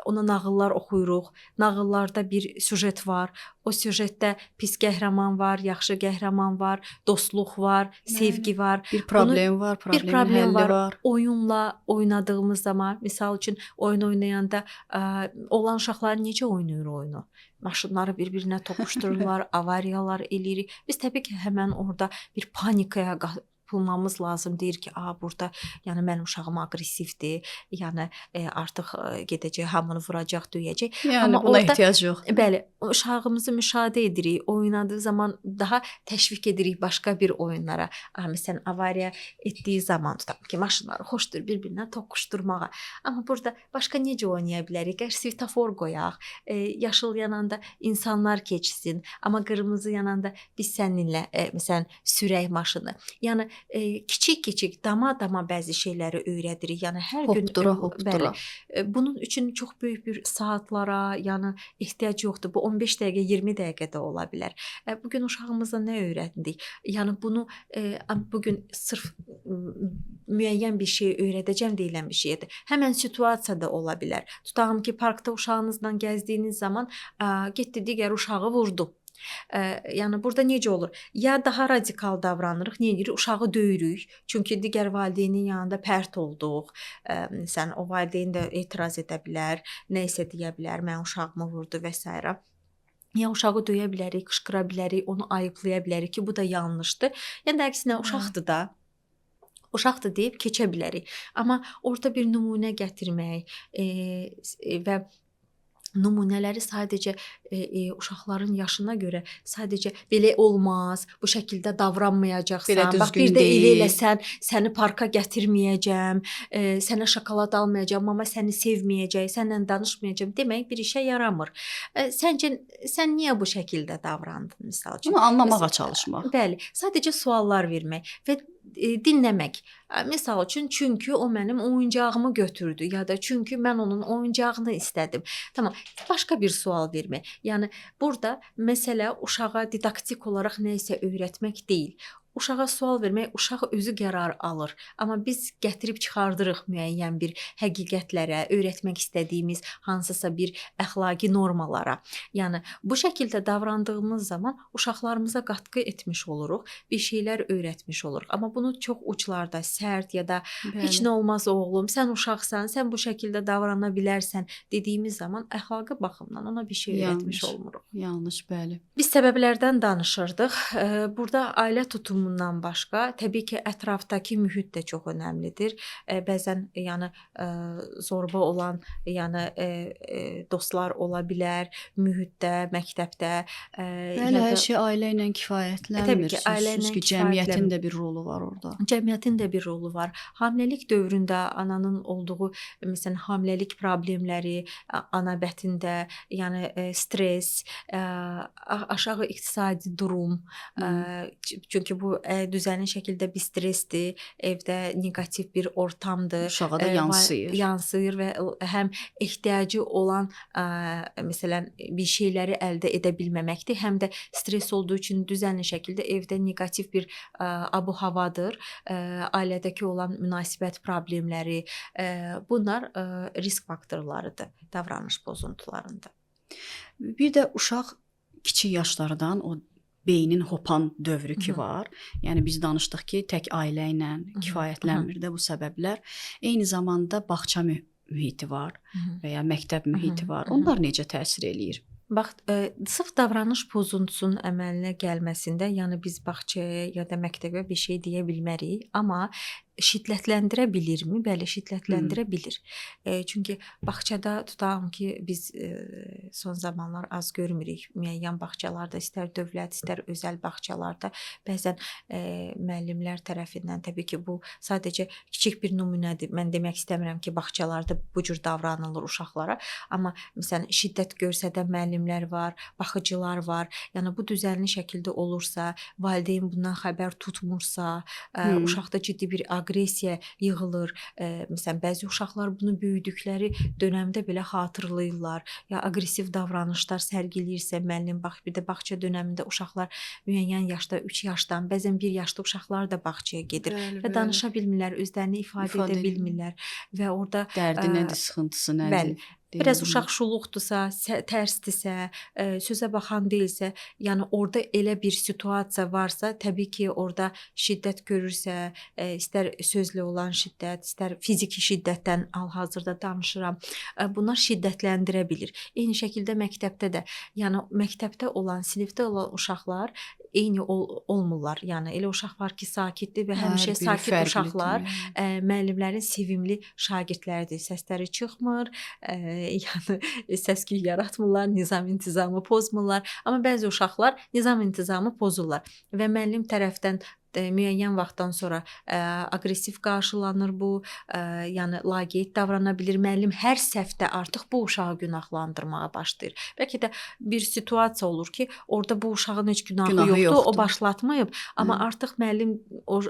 ona nağıllar oxuyuruq. Nağıllarda bir süjet var. O süjetdə pis qəhrəman var, yaxşı qəhrəman var, dostluq var, sevgi var. Bir problem var, problemin həlli var. Oyunla oynadığımız zaman, misal üçün oyun oynayanda olan uşaqlar necə oynayır oyunu? Maşınları bir-birinə toqquşdururlar, avariyalar eləyirik. Biz təbii ki, həmən orada bir panikaya qapılmamız lazım. Deyir ki, burada yəni mənim uşağım aqressivdir, yəni artıq gedəcək, hamını vuracaq, döyəcək. Yəni amma buna orada ehtiyac yox. Bəli, uşağımızı müşahidə edirik, oynadığı zaman daha təşviq edirik başqa bir oyunlara. Məsələn, avariya etdiyi zaman tutalım ki, maşınları xoşdur bir-birinə toqquşdurmağa. Amma burada başqa necə oynaya bilərik? Əgər svetofor qoyaq, yaşıl yananda insanlar keçsin, amma qırmızı yananda biz səninlə məsələn sürək maşını. Yəni kiçik-kiçik, dama-dama bəzi şeyləri öyrədirik. Yəni hər gün hopdura. Bəli, bunun üçün çox böyük bir saatlara, yəni ehtiyac yoxdur. Bu 15 dəqiqə, 20 dəqiqə də ola bilər. Bu gün uşağımıza nə öyrəndik? Yəni bunu bu gün sırf müəyyən bir şey öyrədəcəm deyilən bir şeydir. Həmən situasiya da ola bilər. Tutalım ki, parkda uşağınızla gəzdiyiniz zaman getdi digər uşağı vurdu. Yəni burada necə olur? Ya daha radikal davranırıq, nə edirik? Uşağı döyürük. Çünki digər valideynin yanında pərt olduq. Məsələn, o valideyn də etiraz edə bilər, nə isə deyə bilər, mən uşağımı vurdu və s. Ya uşağı döyə bilərik, qışqıra bilərik, onu ayıplaya bilərik ki, bu da yanlışdır. Yəni də əksinə uşaqdır da. Uşaqdır deyib keçə bilərik. Amma orada bir nümunə gətirmək və nümunələri sadəcə uşaqların yaşına görə sadəcə belə olmaz, bu şəkildə davranmayacaqsan, bax bir də elə eləsən, səni parka gətirməyəcəm, sənə şokolad almayacağam, mama səni sevməyəcək, səninlə danışmayacağam demək bir işə yaramır. Səncə sən niyə bu şəkildə davrandın misal üçün? Bunu anlamağa çalışmaq. Bəli, sadəcə suallar vermək və dinləmək. Misal üçün, çünki o mənim oyuncağımı götürdü ya da çünki mən onun oyuncağını istədim. Tamam, başqa bir sual vermək. Yəni burada məsələ uşağa didaktik olaraq nə isə öyrətmək deyil. Uşağa sual vermək, uşaq özü qərar alır. Amma biz gətirib çıxardırıq müəyyən bir həqiqətlərə, öyrətmək istədiyimiz hansısa bir əxlaqi normalara. Yəni bu şəkildə davrandığımız zaman uşaqlarımıza qatqı etmiş oluruq, bir şeylər öyrətmiş oluruq. Amma bunu çox uclarda, sərt ya da bəli, heç nə olmaz oğlum, sən uşaqsan, sən bu şəkildə davrana bilərsən dediyimiz zaman əxlaqi baxımdan ona bir şey öyrətmiş olmuruq. Yanlış, bəli. Biz səbəblərdən danışırdıq. Burada ailə tutumu bundan başqa, təbii ki, ətrafdakı mühit də çox önəmlidir. Bəzən yəni zorba olan, yəni dostlar ola bilər mühitdə, məktəbdə. Bəli, hər şey ailə ilə kifayətlənmir. Təbii ki, ailə ilə ki, cəmiyyətin də bir rolu var orada. Cəmiyyətin də bir rolu var. Hamiləlik dövründə ananın olduğu, məsələn, hamiləlik problemləri, ana bətində, yəni stres, aşağı iqtisadi durum, çünki bu bu düzənli şəkildə bir stressdir, evdə neqativ bir ortamdır. Uşağa da yansıyır. Yansıyır və həm ehtiyacı olan məsələn bir şeyləri əldə edə bilməməkdir, həm də stres olduğu üçün düzənli şəkildə evdə neqativ bir abu-havadır. Ailədəki olan münasibət problemləri, bunlar risk faktorlarıdır davranış pozuntularında. Bir də uşaq kiçik yaşlardan o beynin hopan dövrü ki var. Yəni biz danışdıq ki, tək ailə ilə kifayətlənmir də bu səbəblər. Eyni zamanda bağça mühiti var və ya məktəb mühiti var. Onlar necə təsir eləyir? Bax, sırf davranış pozuntusunun əməlinə gəlməsində, yəni biz bağçaya ya da məktəbə bir şey deyə bilmərik, amma şiddətləndirə bilirmi? Bəli, şiddətləndirə bilir. Çünki bağçada tutalım ki, biz son zamanlar az görmürük. Müəyyən bağçalarda, istər dövlət, istər özəl bağçalarda bəzən müəllimlər tərəfindən, təbii ki, bu sadəcə kiçik bir nümunədir. Mən demək istəmirəm ki, bağçalarda bu cür davranılır uşaqlara, amma məsələn şiddət göstərən müəllimlər var, baxıcılar var. Yəni bu düzənli şəkildə olursa, valideyn bundan xəbər tutmursa, uşaqda ciddi bir aqressiya yığılır. Məsələn, bəzi uşaqlar bunu böyüdükləri dönəmdə belə xatırlayırlar. Ya aqressiv davranışlar sərgiləyirsə müəllim, bax bir də bağça dönəmində uşaqlar müəyyən yaşda, 3 yaşdan, bəzən 1 yaşda uşaqlar da bağçaya gedir Bəli, və bəli. danışa bilmirlər, özlərini ifadə edə bilmirlər və orada dərdi nədir, sıxıntısı nədir? Bəli. Biraz uşaq şuluqdursa, tərsdirsə, sözə baxan deyilsə, yəni orada elə bir situasiya varsa, təbii ki, orada şiddət görürsə, istər sözlə olan şiddət, istər fiziki şiddətdən hal-hazırda danışıram, bunlar şiddətləndirə bilir. Eyni şəkildə məktəbdə də, yəni məktəbdə olan, sinifdə olan uşaqlar eyni olmurlar. Yəni elə uşaq var ki, sakitdir və həmişə sakit uşaqlar müəllimlərin sevimli şagirdləridir. Səsləri çıxmır, yəni səs-küy yaratmırlar, nizam-intizamı pozmurlar. Amma bəzi uşaqlar nizam-intizamı pozurlar və müəllim tərəfdən müəyyən vaxtdan sonra aqressiv qarşılanır bu, yəni laqeyd davrana bilir. Müəllim hər səhvdə artıq bu uşağı günahlandırmağa başlayır. Bəlkə də bir situasiya olur ki, orada bu uşağın heç günahı yoxdur, o başlatmayıb, amma artıq müəllim o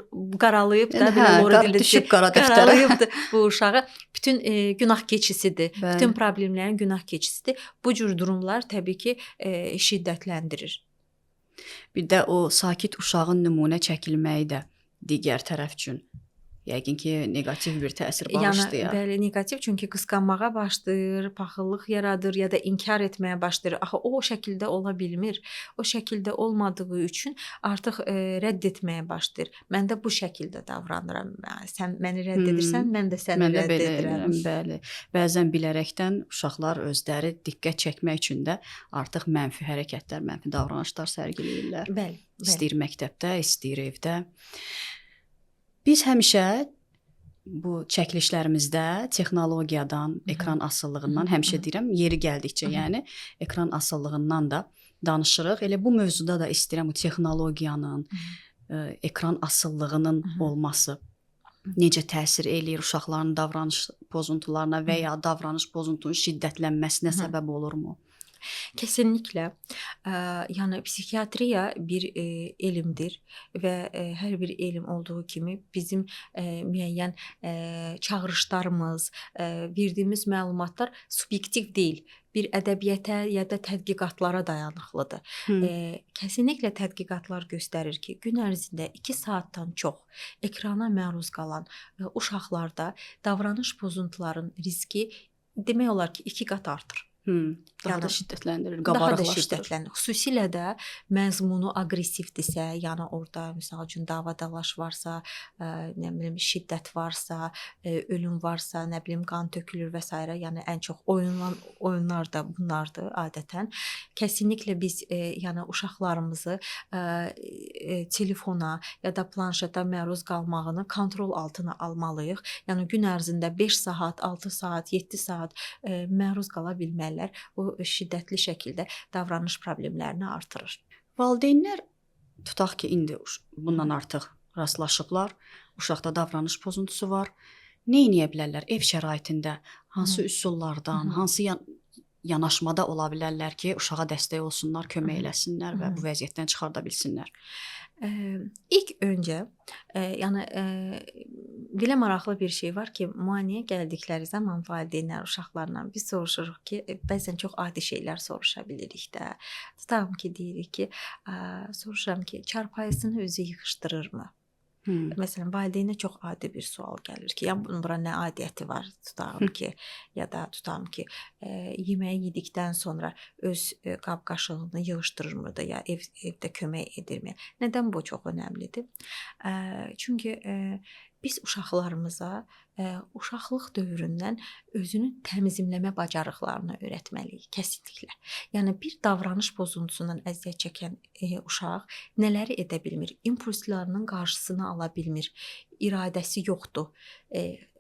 qaralayıb da, belə lora dildə qaralayıbdır bu uşağı. Bütün günah keçisidir, bütün problemlərin günah keçisidir. Bu cür durumlar təbii ki, şiddətləndirir. Bir də o sakit uşağın nümunə çəkilməyi də digər tərəf üçün yəqin ki, neqativ bir təsir bağışlayar. Yəni, bəli, neqativ, çünki qısqanmağa başlayır, paxıllıq yaradır ya da inkar etməyə başlayır. Axı o şəkildə ola bilmir. O şəkildə olmadığı üçün artıq rədd etməyə başlayır. Mən də bu şəkildə davranıram. Sən məni rədd edirsən, mən də səni rədd edirəm. Bəli. Bəzən bilərəkdən uşaqlar özləri diqqət çəkmək üçün də artıq mənfi hərəkətlər, mənfi davranışlar sərgiləyirlər. Bəli. İstəyir məktəbdə, istəyir evdə. Biz həmişə bu çəkilişlərimizdə texnologiyadan, ekran asılılığından, həmişə deyirəm, yeri gəldikcə, yəni ekran asılılığından da danışırıq. Elə bu mövzuda da istəyirəm bu texnologiyanın, ekran asılılığının olması necə təsir eləyir uşaqların davranış pozuntularına və ya davranış pozuntunun şiddətlənməsinə səbəb olurmu? Kesinlikle. Yəni psixiatriya bir elmdir və hər bir elm olduğu kimi bizim müəyyən çağırışlarımız, verdiyimiz məlumatlar subyektiv deyil, bir ədəbiyyata ya da tədqiqatlara dayanıqlıdır. Kesinlikle tədqiqatlar göstərir ki, gün ərzində 2 saatdan çox ekrana məruz qalan uşaqlarda davranış pozuntuların riski demək olar ki, 2 qat artır. Daha da şiddətləndirir, qabarıqlaşdırır. Daha da şiddətlənir. Xüsusilə də məzmunu aqressivdirsə, yəni orada misal üçün dava-dalaş varsa, nə bilim şiddət varsa, ölüm varsa, nə bilim qan tökülür və s. Yəni ən çox oyunlar da bunlardır adətən. Kəsinliklə biz yəni uşaqlarımızı telefona ya da planşeta məruz qalmağını kontrol altına almalıyıq. Yəni gün ərzində 5 saat, 6 saat, 7 saat məruz qala bilməlidirlər. Bu şiddətli şəkildə davranış problemlərini artırır. Valideynlər tutaq ki, indi bundan artıq rastlaşıblar, uşaqda davranış pozuntusu var. Nə edə bilərlər ev şəraitində? Hansı üsullardan, hansı yanaşmada ola bilərlər ki, uşağa dəstək olsunlar, kömək eləsinlər və bu vəziyyətdən çıxarda bilsinlər? İlk öncə, yəni belə maraqlı bir şey var ki, müayinəyə gəldikləri zaman valideynlər uşaqlarla biz soruşuruq ki, bəzən çox adi şeylər soruşa bilirik də. Tutalım ki, deyirik ki, soruşuram ki, çarpayısını özü yığışdırırmı? Məsələn, valideynə çox adi bir sual gəlir ki, yəni bunun bura nə adiyyəti var, tutalım ki, ya da tutalım ki, yeməyi yedikdən sonra öz qab-qaşığını yığışdırırmı da, ya evdə kömək edirmi? Nədən bu çox önəmlidir? Çünki biz uşaqlarımıza uşaqlıq dövründən özünü təmizləmə bacarıqlarını öyrətməliyik kəsinliklə. Yəni bir davranış pozuntusundan əziyyət çəkən uşaq nələri edə bilmir? İmpulslarının qarşısını ala bilmir. İradəsi yoxdur.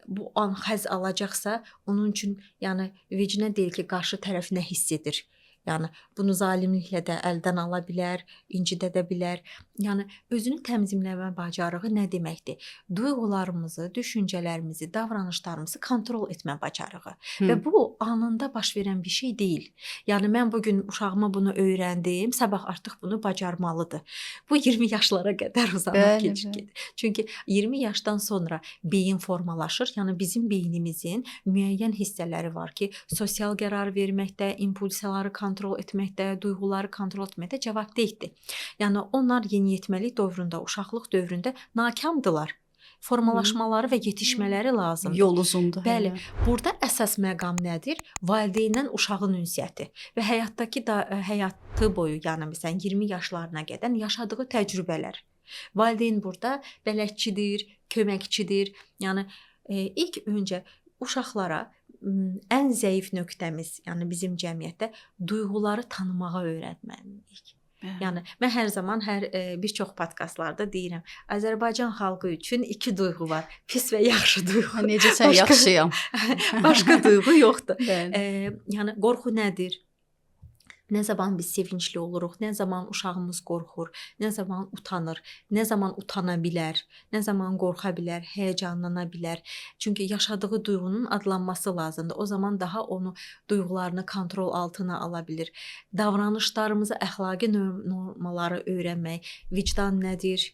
Bu an həzz alacaqsa, onun üçün yəni vecinə deyil ki, qarşı tərəf nə hiss edir. Yəni bunu zalimliklə də əldən ala bilər, incidə də bilər. Yəni özünü təmizləmə bacarığı nə deməkdir? Duyğularımızı, düşüncələrimizi, davranışlarımızı kontrol etmə bacarığı. Və bu anında baş verən bir şey deyil. Yəni mən bu gün uşağıma bunu öyrəndim, sabah artıq bunu bacarmalıdır. Bu 20 yaşlara qədər uzanıb gedir. Çünki 20 yaşdan sonra beyin formalaşır. Yəni bizim beynimizin müəyyən hissələri var ki, sosial qərar verməkdə, impulsları kontrol etməkdə, duyğuları kontrol etməkdə cavabdehdir. Yəni onlar yeniyetməlik dövründə, uşaqlıq dövründə nakamdılar. Formalaşmaları və yetişmələri lazımdır. Yol uzundur. Bəli. Burada əsas məqam nədir? Valideynlə uşağın ünsiyyəti və həyatdakı həyatı boyu, yəni məsələn 20 yaşlarına qədər yaşadığı təcrübələr. Valideyn burada bələdçidir, köməkçidir. Yəni ilk öncə uşaqlara ən zəif nöqtəmiz, yəni bizim cəmiyyətdə duyğuları tanımağa öyrətməliyik. Yəni mən hər zaman bir çox podkastlarda deyirəm, Azərbaycan xalqı üçün iki duyğu var: pis və yaxşı duyğu. Necə sən yaxşıyam. Başqa duyğu yoxdur. Yəni qorxu nədir? Nə zaman biz sevincli oluruq, nə zaman uşağımız qorxur, nə zaman utanır, nə zaman utana bilər, nə zaman qorxa bilər, həyəcanlana bilər. Çünki yaşadığı duyğunun adlanması lazımdır. O zaman daha onu duyğularını kontrol altına ala bilir. Davranışlarımızı, əxlaqi normaları öyrənmək, vicdan nədir,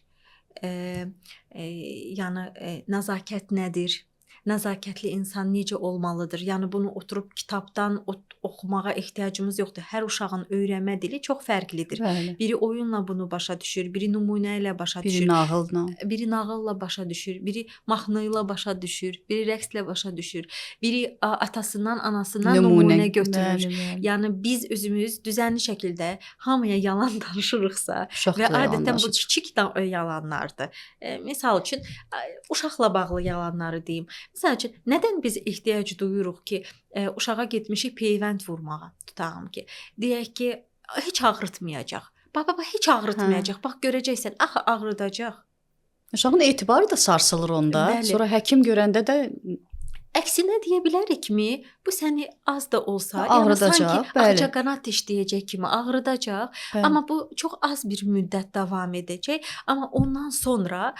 yəni nəzakət nədir? Nəzakətli insan necə olmalıdır? Yəni bunu oturub kitabdan oxumağa ehtiyacımız yoxdur. Hər uşağın öyrənmə dili çox fərqlidir. Bəli. Biri oyunla bunu başa düşür, biri nümunə ilə başa düşür. Biri nağılla. Biri nağılla başa düşür, biri mahnı ilə başa düşür, biri rəqslə başa düşür, biri atasından, anasından nümunə götürür. Bəli, bəli. Yəni biz özümüz düzənli şəkildə hamıya yalan danışırıqsa Uşaq və adətən bu kiçik yalanlardır. Misal üçün uşaqla bağlı yalanları deyim. Məsəl üçün, nədən biz ehtiyac duyuruq ki, uşağa getmişik peyvənd vurmağa, tutağım ki, deyək ki, heç ağrıtmayacaq. Bax, bax, heç ağrıtmayacaq. Bax, görəcəksən, axı ağrıdacaq. Uşağın etibarı da sarsılır onda. Bəli. Sonra həkim görəndə də əksinə deyə bilərikmi? Bu səni az da olsa, ağrıdacaq, yəni sanki ağcaqanad işləyəcək kimi ağrıdacaq. Bəli. Amma bu çox az bir müddət davam edəcək. Amma ondan sonra,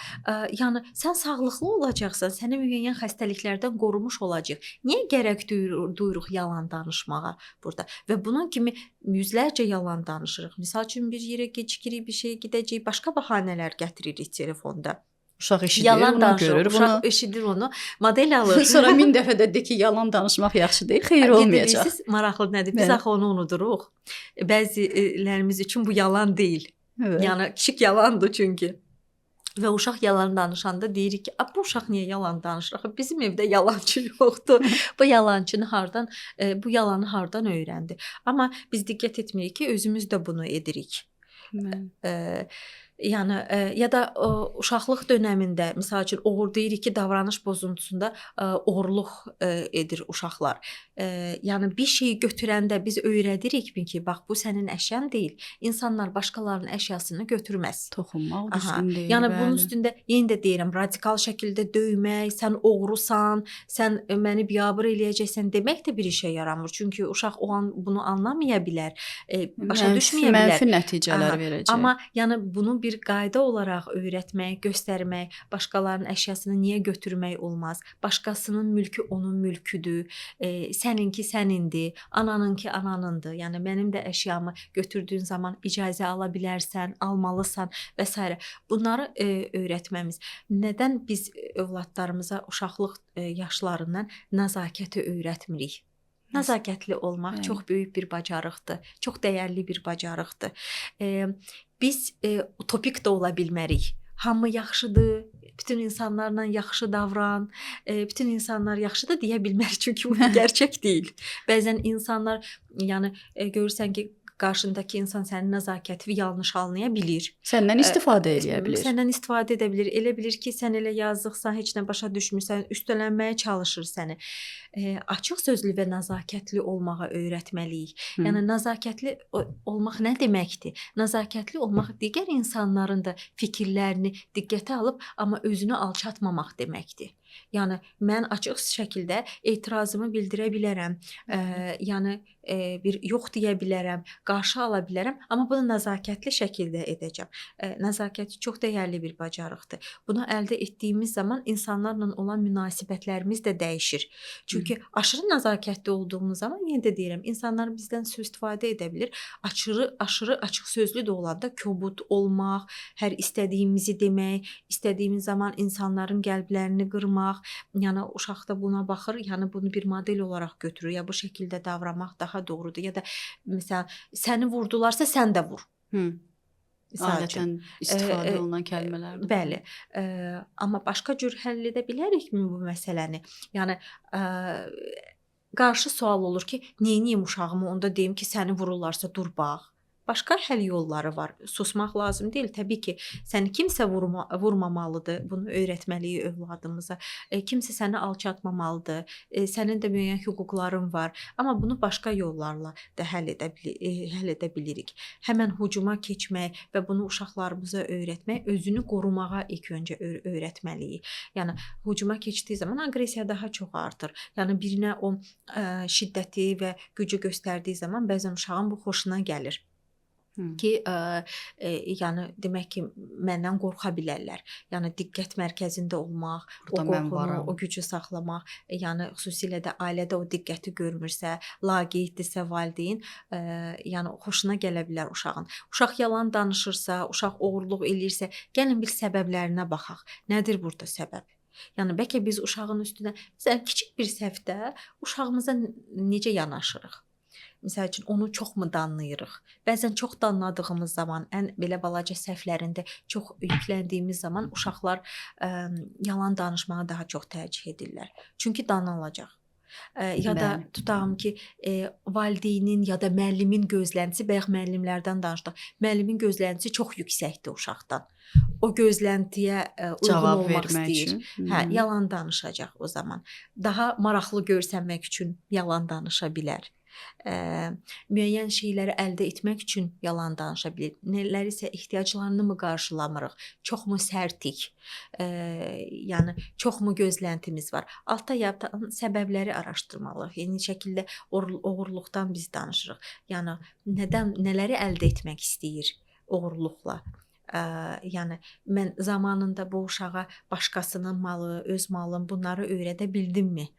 yəni sən sağlıqlı olacaqsan, səni müəyyən xəstəliklərdən qorumuş olacaq. Niyə gərək duyuruq yalan danışmağa burada? Və bunun kimi yüzlərcə yalan danışırıq. Misal üçün bir yerə gecikirik, bir şeyə gedəcəyik, başqa bəhanələr gətiririk telefonda. Uşaq eşidir, yalan bunu danışır, görür, uşaq bunu eşidir onu, model alır. Sonra 1000 dəfə də de ki, yalan danışmaq yaxşı deyil, xeyir olmayacaq. Bilirsiniz, maraqlı nədir? Biz axı onu unuduruq. Bəzilərimiz üçün bu yalan deyil. Evet. Yəni kiçik yalandır çünki. Və uşaq yalan danışanda deyirik ki, bu uşaq niyə yalan danışır? Axı bizim evdə yalançı yoxdur. Bu yalançını hardan, bu yalanı hardan öyrəndi? Amma biz diqqət etmirik ki, özümüz də bunu edirik. Yəni ya da uşaqlıq dönəmində, misal üçün deyirik ki, davranış pozuntusunda oğurluq edir uşaqlar. Yəni bir şeyi götürəndə biz öyrədirikmi ki, bax bu sənin əşyan deyil. İnsanlar başqalarının əşyasını götürməz. Toxunmaq düzgün deyil. Yəni bunun üstündə yenə də deyirəm, radikal şəkildə döymək, sən oğrusan, sən məni biabır eləyəcəksən demək də bir işə yaramır. Çünki uşaq o an bunu anlamaya bilər, başa düşməyə bilər. Mənfi nəticələr verəcək. Amma yəni bunu bir qayda olaraq öyrətmək, göstərmək, başqalarının əşyasını niyə götürmək olmaz? Başqasının mülkü onun mülküdür. Səninki sənindir, ananınki ananındır. Yəni mənim də əşyamı götürdüyün zaman icazə ala bilərsən, almalısan və s. Bunları öyrətməmiz. Nədən biz övladlarımıza uşaqlıq yaşlarından nəzakəti öyrətmirik? Nəzakətli olmaq çox böyük bir bacarıqdır. Çox dəyərli bir bacarıqdır. Biz utopik də ola bilmərik. Hamı yaxşıdır, bütün insanlarla yaxşı davran, bütün insanlar yaxşıdır deyə bilmərik, çünki bu gerçək deyil. Bəzən insanlar, yəni görürsən ki, qarşındakı insan sənin nəzakətini yanlış anlaya bilir. Səndən istifadə edə bilir. Səndən istifadə edə bilir. Elə bilir ki, sən elə yazıqsan, heç nə başa düşmürsən, üstələnməyə çalışır səni. Açıq sözlü və nəzakətli olmağa öyrətməliyik. Yəni nəzakətli olmaq nə deməkdir? Nəzakətli olmaq digər insanların da fikirlərini diqqətə alıb, amma özünü alçatmamaq deməkdir. Yəni mən açıq şəkildə etirazımı bildirə bilərəm. Yəni bir yox deyə bilərəm, qarşı ala bilərəm, amma bunu nəzakətli şəkildə edəcəm. Nəzakət çox dəyərli bir bacarıqdır. Bunu əldə etdiyimiz zaman insanlarla olan münasibətlərimiz də dəyişir. Çünki aşırı nəzakətli olduğumuz zaman, yenə də deyirəm, insanlar bizdən sui-istifadə edə bilir. Aşırı açıq sözlü də olanda kobud olmaq, hər istədiyimizi demək, istədiyimiz zaman insanların qəlblərini qırmaq, yəni uşaq da buna baxır, yəni bunu bir model olaraq götürür, ya bu şəkildə davranmaq daha doğrudur, ya da məsələn səni vurdularsa sən də vur. Adətən istifadə olunan kəlmələrdir. Bəli. Amma başqa cür həll edə bilərikmi bu məsələni? Yəni qarşı sual olur ki, neyniyim uşağımı, onda deyim ki, səni vururlarsa dur bax. Başqa həll yolları var. Susmaq lazım deyil. Təbii ki, səni kimsə vurmamalıdır. Bunu öyrətməliyik övladımıza. Kimsə səni alçatmamalıdır. Sənin də müəyyən hüquqların var. Amma bunu başqa yollarla da həll edə bilirik. Həmən hücuma keçmək və bunu uşaqlarımıza öyrətmək, özünü qorumağa ilk öncə öyrətməliyik. Yəni hücuma keçdiyi zaman aqressiya daha çox artır. Yəni birinə o şiddəti və gücü göstərdiyi zaman bəzən uşağın bu xoşuna gəlir. Ki, yəni demək ki, məndən qorxa bilərlər. Yəni diqqət mərkəzində olmaq, o qorxunu, o gücü saxlamaq, yəni xüsusilə də ailədə o diqqəti görmürsə, laqeyddirsə valideyn, yəni xoşuna gələ bilər uşağın. Uşaq yalan danışırsa, uşaq oğurluq eləyirsə, gəlin bir səbəblərinə baxaq. Nədir burada səbəb? Yəni bəlkə biz uşağın üstünə, məsələn, kiçik bir səhvdə uşağımıza necə yanaşırıq? Məsəl üçün, onu çoxmu danlayırıq? Bəzən çox danladığımız zaman, ən belə balaca səhvlərində çox yükləndiyimiz zaman uşaqlar yalan danışmağı daha çox tərcih edirlər. Çünki danılacaq. Ya da tutağım ki, valideynin ya da müəllimin gözləntisi, bayaq müəllimlərdən danışdıq, müəllimin gözləntisi çox yüksəkdir uşaqdan. O gözləntiyə uyğun olmaq istəyir. Hə, yalan danışacaq o zaman. Daha maraqlı görsənmək üçün yalan danışa bilər. Müəyyən şeyləri əldə etmək üçün yalan danışa bilir. Nələrisə ehtiyaclarını mı qarşılamırıq? Çoxmu sərtik? Yəni çoxmu gözləntimiz var? Altta yatan səbəbləri araşdırmalıyıq. Eyni şəkildə oğurluqdan biz danışırıq. Yəni nədən, nələri əldə etmək istəyir oğurluqla? Yəni mən zamanında bu uşağa başqasının malı, öz malım, bunları öyrədə bildimmi?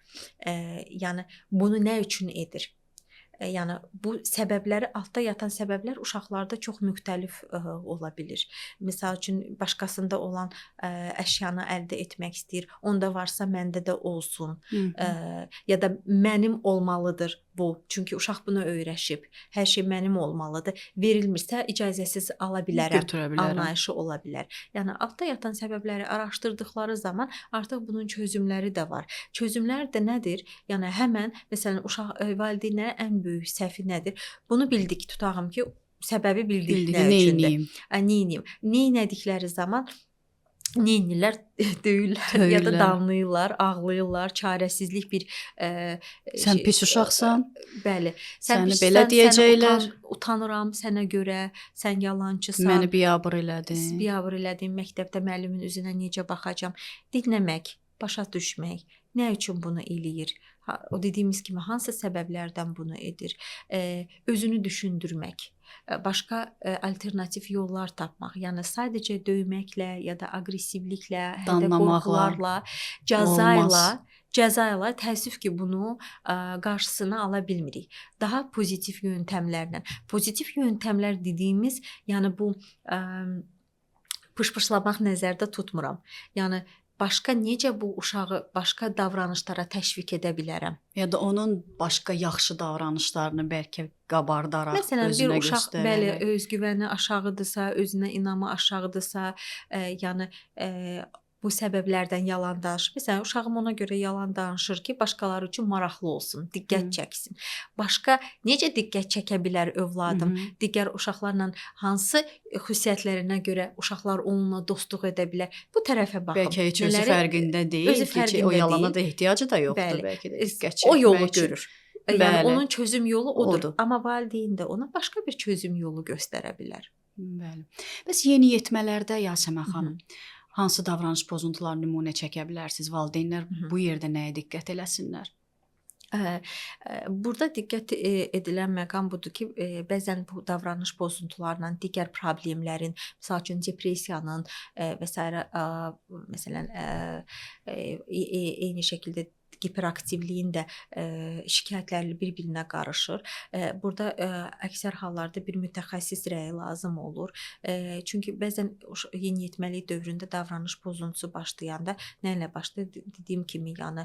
Yəni bunu nə üçün edir? Yəni bu səbəbləri, altda yatan səbəblər uşaqlarda çox müxtəlif ola bilir. Məsəl üçün başqasında olan əşyanı əldə etmək istəyir. Onda varsa məndə də olsun. Ya da mənim olmalıdır bu. Çünki uşaq buna öyrəşib. Hər şey mənim olmalıdır. Verilmirsə icazəsiz ala bilərəm. Anlayışı ola bilər. Yəni altda yatan səbəbləri araşdırdıqları zaman artıq bunun çözümləri də var. Çözümlər də nədir? Yəni həmən məsələn uşaq valideynlərə ən böyük səhvi nədir? Bunu bildik, tutağım ki, səbəbi bildik nə üçündür. Neyniyim? Neynədikləri zaman neynirlər? Döyürlər ya da danlayırlar, ağlayırlar, çarəsizlik bir sən pis uşaqsan. Bəli. Səni belə deyəcəklər. Utanıram sənə görə, sən yalancısan. Məni biabır elədin. Biabır elədin, məktəbdə müəllimin üzünə necə baxacam? Dinləmək, başa düşmək, Nə üçün bunu eləyir? O dediyimiz kimi hansı səbəblərdən bunu edir? Özünü düşündürmək, başqa alternativ yollar tapmaq. Yəni sadəcə döyməklə ya da aqressivliklə, hədə qorxularla, cəza ilə təəssüf ki, bunu qarşısını ala bilmirik. Daha pozitiv yöntəmlərlə. Pozitiv yöntəmlər dediyimiz, yəni bu pışpışlamaq nəzərdə tutmuram. Yəni başqa necə bu uşağı başqa davranışlara təşviq edə bilərəm? Ya da onun başqa yaxşı davranışlarını bəlkə qabardaraq məsələn, özünə bir uşaq, göstərərək. Bəli, özgüvəni aşağıdırsa, özünə inamı aşağıdırsa, yəni bu səbəblərdən yalan danışır. Məsələn, uşağım ona görə yalan danışır ki, başqaları üçün maraqlı olsun, diqqət çəksin. Başqa necə diqqət çəkə bilər övladım? Digər uşaqlarla hansı xüsusiyyətlərinə görə uşaqlar onunla dostluq edə bilər? Bu tərəfə baxın. Bəlkə heç özü fərqində deyil, ki, o yalana da ehtiyacı da yoxdur. Bəli, bəlkə də diqqət çəkmək o yolu üçün. Görür. Yəni Bəli. Onun çözüm yolu odur. Amma valideyn də ona başqa bir çözüm yolu göstərə bilər. Bəli. Bəs yeniyetmələrdə Yasəmən xanım, hansı davranış pozuntuları nümunə çəkə bilərsiniz? Valideynlər bu yerdə nəyə diqqət eləsinlər? Burada diqqət edilən məqam budur ki, bəzən bu davranış pozuntularla digər problemlərin, misal üçün depressiyanın və sairə, məsələn, eyni şəkildə hiperaktivliyin də şikayətləri bir-birinə qarışır. Burada əksər hallarda bir mütəxəssis rəyi lazım olur. Çünki bəzən yeniyetməlik dövründə davranış pozuntusu başlayanda nə ilə başlayır? Dediyim kimi, yəni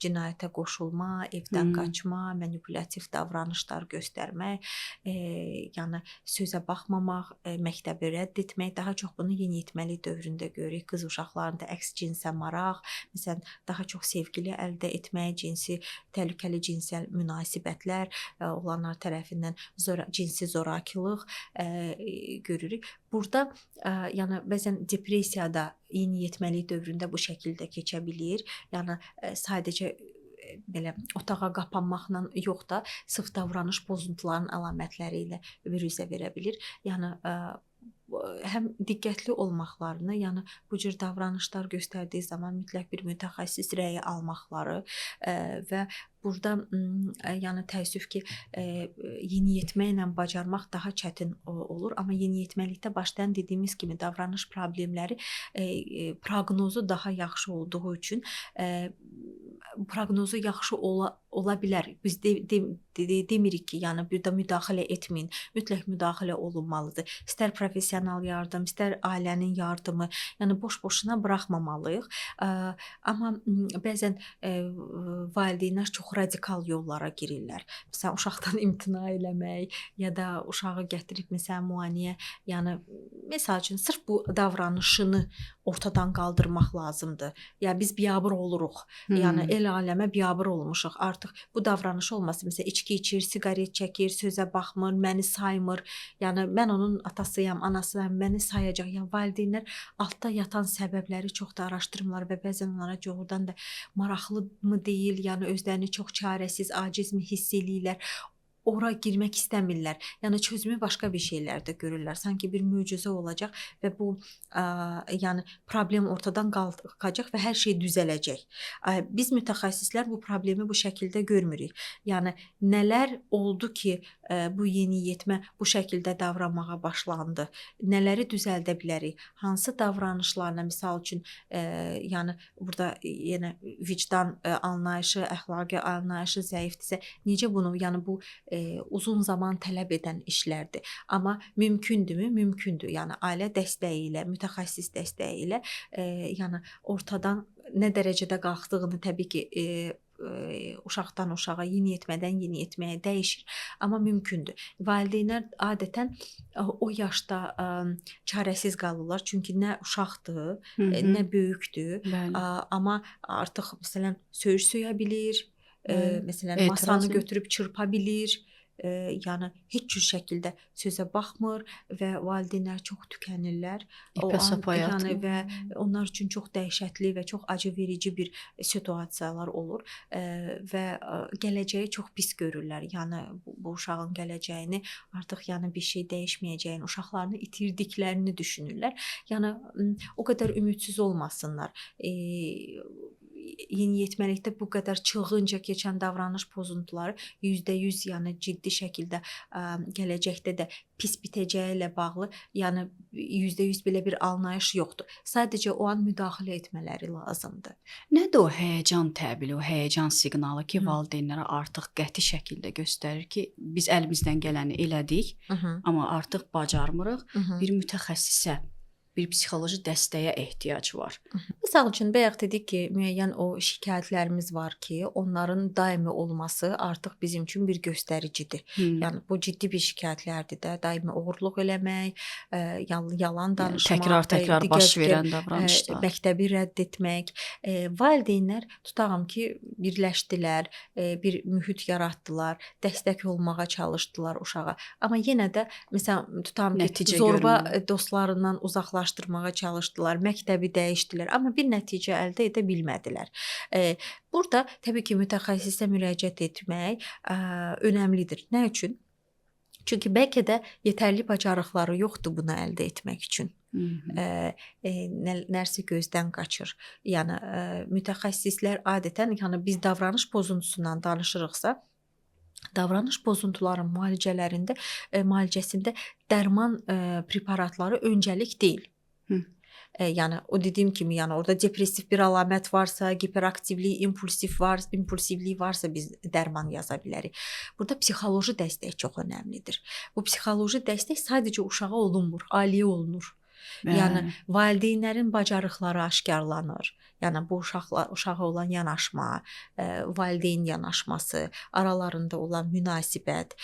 cinayətə qoşulma, evdən qaçma, manipulyativ davranışlar göstərmək, yəni sözə baxmamaq, məktəbi rədd etmək. Daha çox bunu yeniyetməlik dövründə görürük. Qız uşaqlarında əks cinsə maraq, məsələn, daha çox sevgili əldə etmək, cinsi, təhlükəli cinsəl münasibətlər, oğlanlar tərəfindən cinsi zorakılıq görürük. Burada yəni bəzən depressiyada yeniyetməlik dövründə bu şəkildə keçə bilir. Yəni sadəcə belə otağa qapanmaqla yox da, sırf davranış pozuntularının əlamətləri ilə büruzə verə bilir. Yəni həm diqqətli olmaqlarını, yəni bu cür davranışlar göstərdiyi zaman mütləq bir mütəxəssis rəyi almaqları və burada yəni təəssüf ki, yeniyetmə ilə bacarmaq daha çətin olur, amma yeniyetməlikdə başdan dediyimiz kimi davranış problemləri proqnozu daha yaxşı olduğu üçün proqnozu yaxşı ola bilər. Biz demirik ki, yəni bir də müdaxilə etməyin. Mütləq müdaxilə olunmalıdır. İstər professional yardım, istər ailənin yardımı. Yəni boş-boşuna buraxmamalıyıq. Amma bəzən valideynlər çox radikal yollara girirlər. Məsələn, uşaqdan imtina eləmək ya da uşağı gətirib məsələn müayinəyə, yəni məsəl üçün sırf bu davranışını ortadan qaldırmaq lazımdır. Ya biz biabır oluruq. Yəni el aləmə biabır olmuşuq. Artıq bu davranış olmasın. Məsələn, içki içir, siqaret çəkir, sözə baxmır, məni saymır. Yəni mən onun atasıyam, anasıyam, məni sayacaq. Yəni valideynlər altda yatan səbəbləri çox da araşdırmırlar və bəzən onlara doğrudan da maraqlı mı deyil, yəni özlərini çox çarəsiz, acizmi hiss eləyirlər. Ora girmək istəmirlər. Yəni çözümü başqa bir şeylərdə görürlər. Sanki bir möcüzə olacaq və bu yəni problem ortadan qalxacaq və hər şey düzələcək. Biz mütəxəssislər bu problemi bu şəkildə görmürük. Yəni nələr oldu ki, bu yeniyetmə bu şəkildə davranmağa başlandı? Nələri düzəldə bilərik? Hansı davranışlarla, misal üçün, yəni burada yenə vicdan anlayışı, əxlaqi anlayışı zəifdirsə, necə bunu, yəni bu uzun zaman tələb edən işlərdir. Amma mümkündürmü? Mümkündür. Yəni ailə dəstəyi ilə, mütəxəssis dəstəyi ilə yəni ortadan nə dərəcədə qalxdığını təbii ki, uşaqdan uşağa, yeniyetmədən yeniyetməyə dəyişir, amma mümkündür. Valideynlər adətən o yaşda çarəsiz qalırlar, çünki nə uşaqdır, nə böyükdür, amma artıq məsələn söyüş söyə bilir, məsələn masanı götürüb çırpa bilir, yəni heç cür şəkildə sözə baxmır və valideynlər çox tükənirlər. O an, yəni və onlar üçün çox dəhşətli və çox acı verici bir situasiyalar olur və gələcəyi çox pis görürlər. Yəni bu uşağın gələcəyini artıq yəni bir şey dəyişməyəcəyini, uşaqlarını itirdiklərini düşünürlər. Yəni o qədər ümidsiz olmasınlar. Yeniyetməlikdə bu qədər çılğınca keçən davranış pozuntuları %100, yəni ciddi şəkildə gələcəkdə də pis bitəcəyi ilə bağlı, yəni %100 belə bir anlayış yoxdur. Sadəcə o an müdaxilə etmələri lazımdır. Nədir o həyəcan təbili, o həyəcan siqnalı ki, valideynlərə artıq qəti şəkildə göstərir ki, biz əlimizdən gələni elədik, amma artıq bacarmırıq. Bir mütəxəssisə, bir psixoloji dəstəyə ehtiyac var. Məsəl üçün bayaq dedik ki, müəyyən o şikayətlərimiz var ki, onların daimi olması artıq bizim üçün bir göstəricidir. Yəni bu ciddi bir şikayətlərdir də, daimi oğurluq eləmək, yalan danışmaq, təkrar-təkrar baş verən davranışlar, məktəbi rədd etmək. Valideynlər tutağım ki, birləşdilər, bir mühit yaratdılar, dəstək olmağa çalışdılar uşağa. Amma yenə də məsələn tutağım ki, zorba dostlarından uzaqlaşdılar, çalışdılar, məktəbi dəyişdilər, amma bir nəticə əldə edə bilmədilər. Burada təbii ki, mütəxəssisə müraciət etmək önəmlidir. Nə üçün? Çünki bəlkə də yetərli bacarıqları yoxdur bunu əldə etmək üçün. Nəsə gözdən qaçır. Yəni mütəxəssislər adətən, yəni biz davranış pozuntusundan danışırıqsa, davranış pozuntuların müalicəsində dərman preparatları öncəlik deyil. Yəni o dediyim kimi, yəni orada depressiv bir əlamət varsa, hiperaktivlik, impulsivlik varsa biz dərman yaza bilərik. Burada psixoloji dəstək çox önəmlidir. Bu psixoloji dəstək sadəcə uşağa olunmur, ailəyə olunur. Yəni valideynlərin bacarıqları aşkarlanır. Yəni bu uşağa olan yanaşma, valideyn yanaşması, aralarında olan münasibət,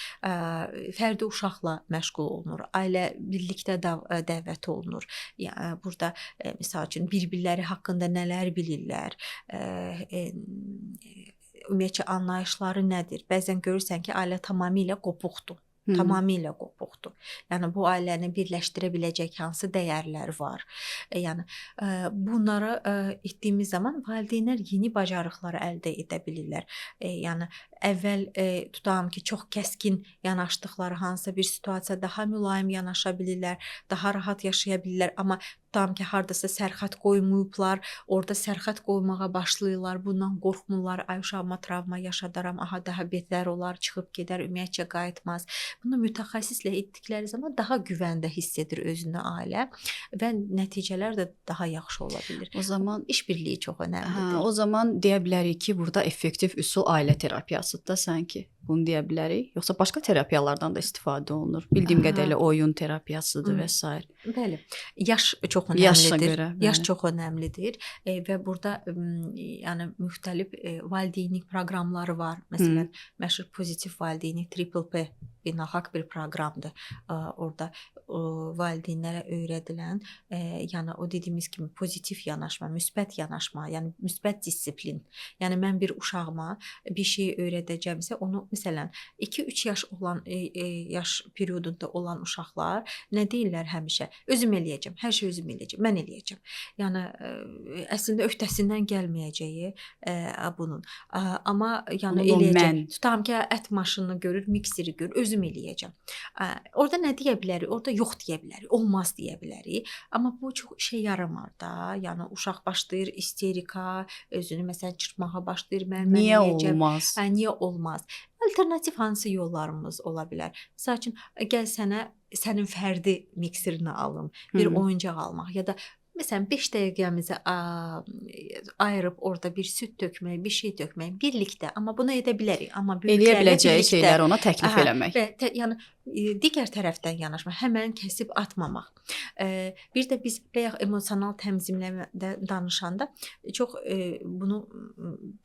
fərdi uşaqla məşğul olunur, ailə birlikdə dəvət olunur. Yəni burada misal üçün bir-birləri haqqında nələr bilirlər, ümumiyyətcə anlayışları nədir? Bəzən görürsən ki, ailə tamamilə qopuqdur. Tamamilə qopuqdur. Yəni bu ailəni birləşdirə biləcək hansı dəyərlər var? Yəni bunlara etdiyimiz zaman valideynlər yeni bacarıqları əldə edə bilirlər. Yəni əvvəl tutağım ki, çox kəskin yanaşdıqları hansısa bir situasiya daha mülayim yanaşa bilirlər, daha rahat yaşaya bilirlər, amma tutağım ki, hardasa sərhəd qoymayıblar, orada sərhəd qoymağa başlayırlar, bundan qorxmurlar, ay uşağıma travma yaşadaram, aha daha betər olar, çıxıb gedər, ümumiyyətcə qayıtmaz. Bunu mütəxəssislə etdikləri zaman daha güvəndə hiss edir özünü ailə və nəticələr də daha yaxşı ola bilir. O zaman işbirliyi çox önəmlidir. Hə, o zaman deyə bilərik ki, burada effektiv üsul ailə terapiyasıdır da sanki. Bunu deyə bilərik. Yoxsa başqa terapiyalardan da istifadə olunur. Bildiyim qədərilə oyun terapiyasıdır və s. Bəli. Yaş çox önəmlidir. Görə, yaş çox önəmlidir və burada yəni müxtəlif valideynlik proqramları var. Məsələn, məşhur pozitiv valideynlik Triple P beynəlxalq bir proqramdır. Orada valideynlərə öyrədilən, yəni o dediyimiz kimi pozitiv yanaşma, müsbət yanaşma, yəni müsbət disiplin. Yəni mən bir uşağıma bir şey öyrədəcəmsə, onu məsələn 2-3 yaş olan yaş periodunda olan uşaqlar nə deyirlər həmişə? Özüm eləyəcəm, hər şey özüm eləyəcəm, mən eləyəcəm. Yəni əslində öhdəsindən gəlməyəcəyi bunun. Amma yəni eləyəcəm. Tutam ki, ət maşınını görür, mikseri görür, özüm eləyəcəm. Orada nə deyə bilərik? Orada yox deyə bilərik, olmaz deyə bilərik. Amma bu çox işə yaramır da. Yəni uşaq başlayır isterika, özünü məsələn çırpmağa başlayır. Mən niyə olmaz? Niyə olmaz? Alternativ hansı yollarımız ola bilər? Məsəl üçün, gəl sənə sənin fərdi mikserini alım, bir oyuncaq almaq ya da məsələn 5 dəqiqəmizi ayırıb orada bir süd tökmək, bir şey tökmək birlikdə, amma bunu edə bilərik. Amma böyüklərlə eləyə biləcəyi şeyləri ona təklif eləmək. Və yəni digər tərəfdən yanaşma, həmən kəsib atmamaq. Bir də biz bayaq emosional təmzimləmədə danışanda çox bunu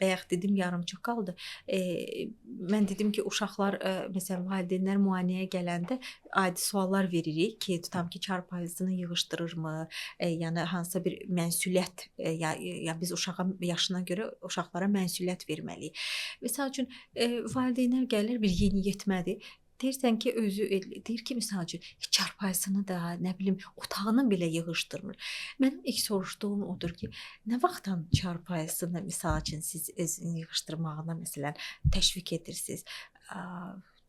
bayaq dedim, yarımçıq qaldı. Mən dedim ki, uşaqlar məsələn valideynlər müayinəyə gələndə adi suallar veririk ki, tutam ki, çarpayısını yığışdırırmı? Yəni hansısa bir məsuliyyət, ya biz uşağa yaşına görə uşaqlara məsuliyyət verməliyik. Məsəl üçün valideynlər gəlir, bir yeniyetmədir. Deyirsən ki, özü deyir ki, misal üçün, heç çarpayısını da, nə bilim, otağını belə yığışdırmır. Mənim ilk soruşduğum odur ki, nə vaxtdan çarpayısını, misal üçün, siz özünü yığışdırmağına, məsələn, təşviq edirsiniz?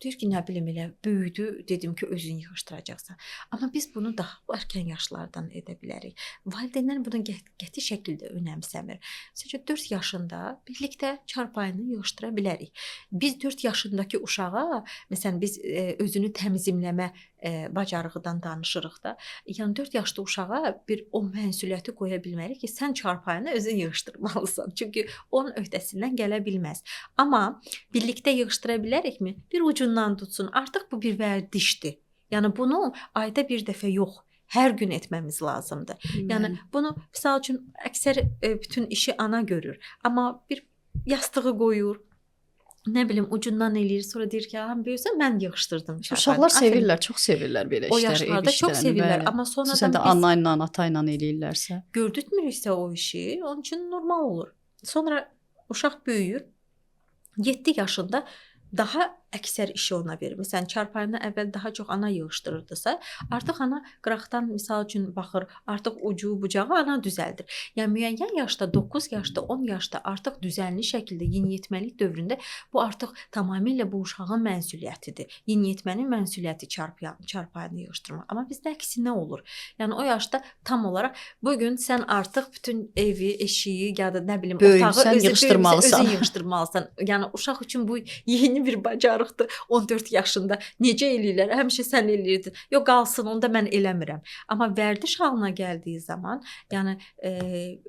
Deyir ki, nə bilim elə böyüdü, dedim ki, özün yığışdıracaqsan. Amma biz bunu daha erkən yaşlardan edə bilərik. Valideynlər bunu qəti şəkildə önəmsəmir. Məsələn, 4 yaşında birlikdə çarpayını yığışdıra bilərik. Biz 4 yaşındakı uşağa, məsələn, biz özünü təmizləmə bacarığından danışırıq da. Yəni 4 yaşlı uşağa bir o məsuliyyəti qoya bilmərik ki, sən çarpayını özün yığışdırmalısan. Çünki onun öhdəsindən gələ bilməz. Amma birlikdə yığışdıra bilərikmi? Bir ucundan tutsun. Artıq bu bir vərdişdir. Yəni bunu ayda bir dəfə yox, hər gün etməmiz lazımdır. Yəni bunu misal üçün əksər bütün işi ana görür. Amma bir yastığı qoyur, nə bilim ucundan eləyir, sonra deyir ki, "Ha, böyüsə mən yığışdırdım çarpayını." Uşaqlar sevirlər, çox sevirlər belə O işləri, ev yaşlarda çox işlərini, sevirlər, bəli. amma Xüsusən sonradan də biz ana ilə, ata ilə eləyirlərsə. gördürtmürüksə o işi, onun üçün normal olur. Sonra uşaq böyüyür. 7 yaşında daha əksər işi ona verir. Məsələn, çarpayını əvvəl daha çox ana yığışdırırdısa, artıq ana qıraqdan misal üçün baxır, artıq ucu, bucağı ana düzəldir. Yəni müəyyən yaşda, 9 yaşda, 10 yaşda artıq düzənli şəkildə yeniyetməlik dövründə bu artıq tamamilə bu uşağın məsuliyyətidir. Yeniyetmənin məsuliyyəti çarpayını yığışdırmaq. Amma bizdə əksinə olur. Yəni o yaşda tam olaraq bu gün sən artıq bütün evi, eşiyi ya da nə bilim otağı yığışdırmalısan. Özün yığışdırmalısan. Yəni uşaq üçün bu yeni bir bacarıqdır. 14 yaşında necə eləyirlər? Həmişə sən eləyirdin. Yox, qalsın, onda mən eləmirəm. Amma vərdiş halına gəldiyi zaman, yəni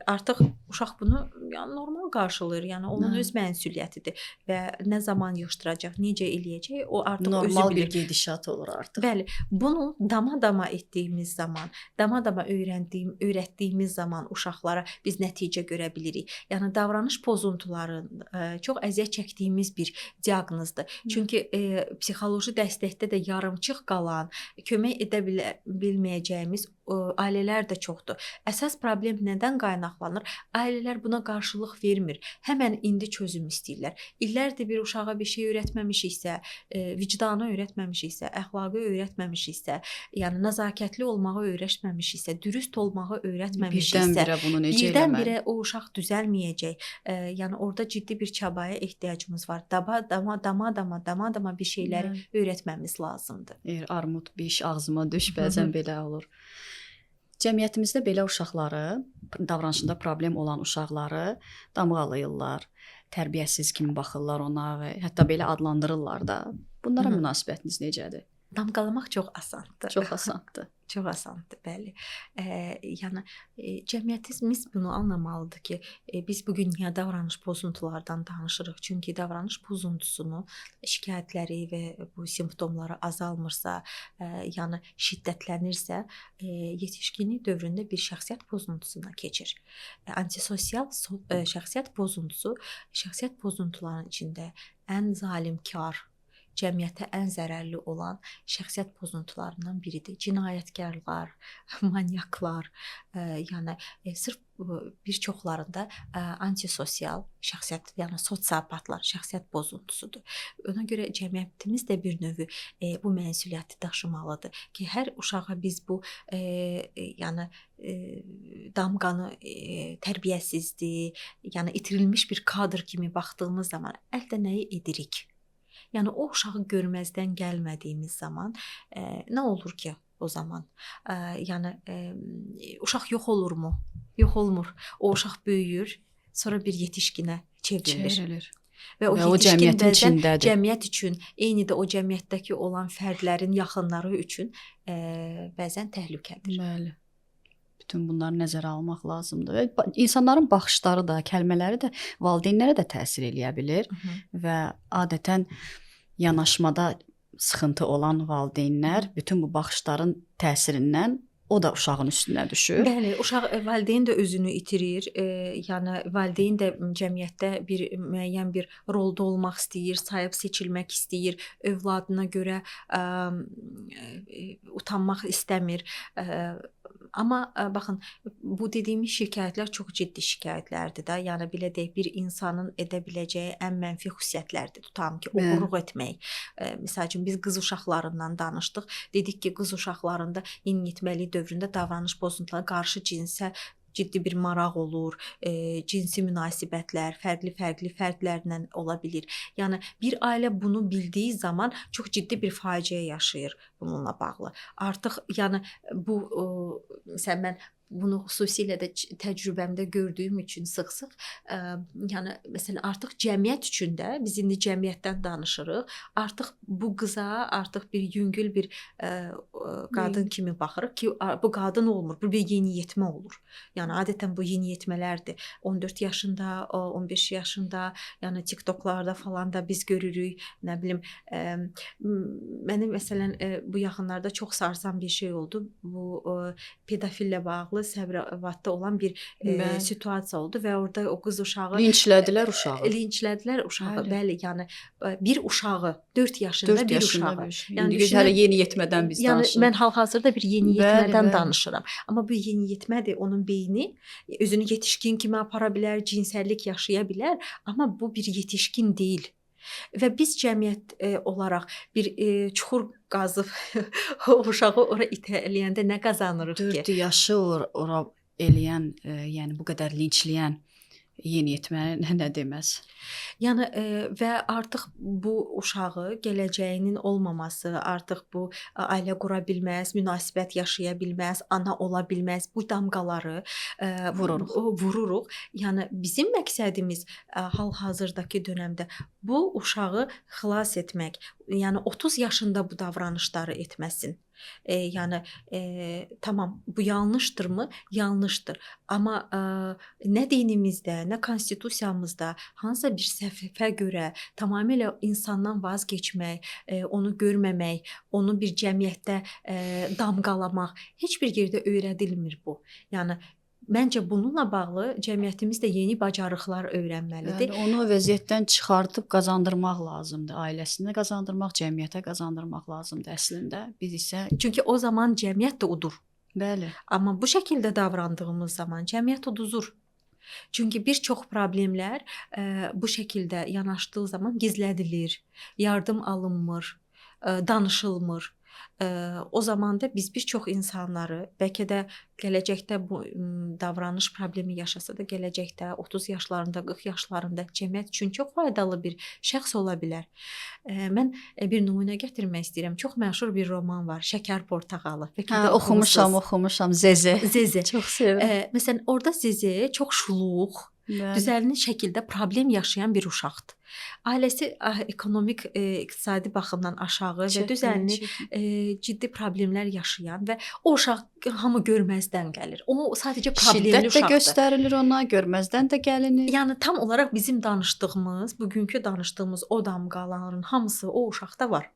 artıq uşaq bunu yəni normal qarşılayır. Yəni onun öz məsuliyyətidir və nə zaman yığışdıracaq, necə eləyəcək, o artıq normal özü bilir. Bir gedişat olur artıq. Bəli, bunu dama-dama etdiyimiz zaman, dama-dama öyrətdiyimiz zaman uşaqlara biz nəticə görə bilirik. Yəni davranış pozuntuları çox əziyyət çəkdiyimiz bir diaqnozdur. Çünki psixoloji dəstəkdə də yarımçıq qalan, kömək edə bilməyəcəyimiz ailələr də çoxdur. Əsas problem nədən qaynaqlanır? Ailələr buna qarşılıq vermir. Həmən indi çözüm istəyirlər. İllərdir bir uşağa bir şey öyrətməmişiksə, vicdanı öyrətməmişiksə, əxlaqı öyrətməmişiksə, yəni nəzakətli olmağı öyrətməmişiksə, dürüst olmağı öyrətməmişiksə, birdən-birə bunu necə eləməli? Birdən-birə o uşaq düzəlməyəcək. Yəni orada ciddi bir çabaya ehtiyacımız var. Dama-dama bir şeyləri öyrətməmiz lazımdır. Armud biş, ağzıma düş, bəzən belə olur. Cəmiyyətimizdə belə uşaqları, davranışında problem olan uşaqları damğalayırlar, tərbiyəsiz kimi baxırlar ona və hətta belə adlandırırlar da. Bunlara münasibətiniz necədir? Damğalamaq çox asandır. Çox asandır. Çox asandır, bəli. Yəni cəmiyyətimiz bunu anlamalıdır ki, biz bu gün niyə davranış pozuntulardan danışırıq? Çünki davranış pozuntusunu şikayətləri və bu simptomları azalmırsa, yəni şiddətlənirsə, yetişkinlik dövründə bir şəxsiyyət pozuntusuna keçir. Antisosial şəxsiyyət pozuntusu şəxsiyyət pozuntularının içində ən zalimkar, cəmiyyətə ən zərərli olan şəxsiyyət pozuntularından biridir. Cinayətkarlar, manyaklar, yəni sırf bir çoxlarında antisosial şəxsiyyət, yəni sosiopatlar şəxsiyyət pozuntusudur. Ona görə cəmiyyətimiz də bir növ bu məsuliyyəti daşımalıdır ki, hər uşağa biz bu yəni damğanı tərbiyəsizdir, yəni itirilmiş bir kadr kimi baxdığımız zaman əldə nəyi edirik? Yəni o uşağı görməzdən gəlmədiyimiz zaman nə olur ki o zaman? Yəni uşaq yox olurmu? Yox olmur. O uşaq böyüyür, sonra bir yetişkinə çevrilir. Və o yetişkin bəzən cəmiyyət üçün, eyni də o cəmiyyətdəki olan fərdlərin yaxınları üçün bəzən təhlükədir. Bəli. Bütün bunları nəzərə almaq lazımdır. Və insanların baxışları da, kəlmələri də valideynlərə də təsir eləyə bilir və adətən yanaşmada sıxıntı olan valideynlər bütün bu baxışların təsirindən o da uşağın üstünə düşür. Bəli, uşaq valideyn də özünü itirir. Yəni valideyn də cəmiyyətdə bir müəyyən bir rolda olmaq istəyir, sahib seçilmək istəyir, övladına görə utanmaq istəmir. Amma baxın, bu dediyimiz şikayətlər çox ciddi şikayətlərdir də. Yəni belə deyək, bir insanın edə biləcəyi ən mənfi xüsusiyyətlərdir. Tutalım ki, oğurluq etmək. Misal üçün biz qız uşaqlarından danışdıq. Dedik ki, qız uşaqlarında yeniyetməlik dövründə davranış pozuntuları qarşı cinsə ciddi bir maraq olur, cinsi münasibətlər fərqli-fərqli fərdlərlə ola bilir. Yəni bir ailə bunu bildiyi zaman çox ciddi bir faciə yaşayır bununla bağlı. Artıq yəni bu məsələn mən bunu xüsusilə də təcrübəmdə gördüyüm üçün sıx-sıx, yəni məsələn artıq cəmiyyət üçün də biz indi cəmiyyətdən danışırıq. Artıq bu qıza artıq bir yüngül bir qadın kimi baxırıq ki, bu qadın olmur, bu bir yeniyetmə olur. Yəni adətən bu yeniyetmələrdir. 14 yaşında, 15 yaşında, yəni TikToklarda falan da biz görürük, nə bilim, mənim məsələn bu yaxınlarda çox sarsan bir şey oldu. Bu pedofillə bağlı Səbirabadda olan bir situasiya oldu və orada o qız uşağı linçlədilər uşağı. Linçlədilər uşağı. Bəli, yəni bir uşağı 4 yaşında 4 bir yaşında uşağı. Bir şey. Yəni İndi hələ yeniyetmədən biz danışırıq. Yəni mən hal-hazırda bir yeniyetmədən danışıram. Amma bu yeniyetmədir, onun beyni özünü yetişkin kimi apara bilər, cinsəllik yaşaya bilər, amma bu bir yetişkin deyil. Və biz cəmiyyət olaraq bir çuxur qazıb o uşağı ora itələyəndə nə qazanırıq ki? 4 yaşı ora eləyən, yəni bu qədər linçləyən yeniyetmə nə deməz? Yəni və artıq bu uşağı gələcəyinin olmaması, artıq bu ailə qura bilməz, münasibət yaşaya bilməz, ana ola bilməz. Bu damğaları vururuq. Yəni bizim məqsədimiz hal-hazırdakı dönəmdə bu uşağı xilas etmək. Yəni 30 yaşında bu davranışları etməsin. Yəni tamam bu yanlışdırmı? Yanlışdır. Amma nə dinimizdə, nə konstitusiyamızda hansısa bir səhvə görə tamamilə insandan vaz keçmək, onu görməmək, onu bir cəmiyyətdə damğalamaq heç bir yerdə öyrədilmir bu. Yəni məncə bununla bağlı cəmiyyətimiz də yeni bacarıqlar öyrənməlidir. Yəni onu o vəziyyətdən çıxardıb qazandırmaq lazımdır. Ailəsinə qazandırmaq, cəmiyyətə qazandırmaq lazımdır əslində. Biz isə çünki o zaman cəmiyyət də udur. Bəli. Amma bu şəkildə davrandığımız zaman cəmiyyət uduzur. Çünki bir çox problemlər bu şəkildə yanaşdığı zaman gizlədilir, yardım alınmır, danışılmır. O zaman da biz bir çox insanları bəlkə də gələcəkdə bu davranış problemi yaşasa da gələcəkdə 30 yaşlarında, 40 yaşlarında cəmiyyət üçün çox faydalı bir şəxs ola bilər. Mən bir nümunə gətirmək istəyirəm. Çox məşhur bir roman var, Şəkər Portağalı. Bəlkə də oxumuşam, Zeze. Zeze. Çox sevirəm. Məsələn, orada Zeze çox şuluq, düzənli şəkildə problem yaşayan bir uşaqdır. Ailəsi ekonomik, iqtisadi baxımdan aşağı və düzənli ciddi problemlər yaşayan və o uşaq hamı görməzdən gəlir. O sadəcə problemli şiddət uşaqdır. Şiddət də göstərilir ona, görməzdən də gəlinir. Yəni tam olaraq bizim danışdığımız, bugünkü danışdığımız o damğaların hamısı o uşaqda var.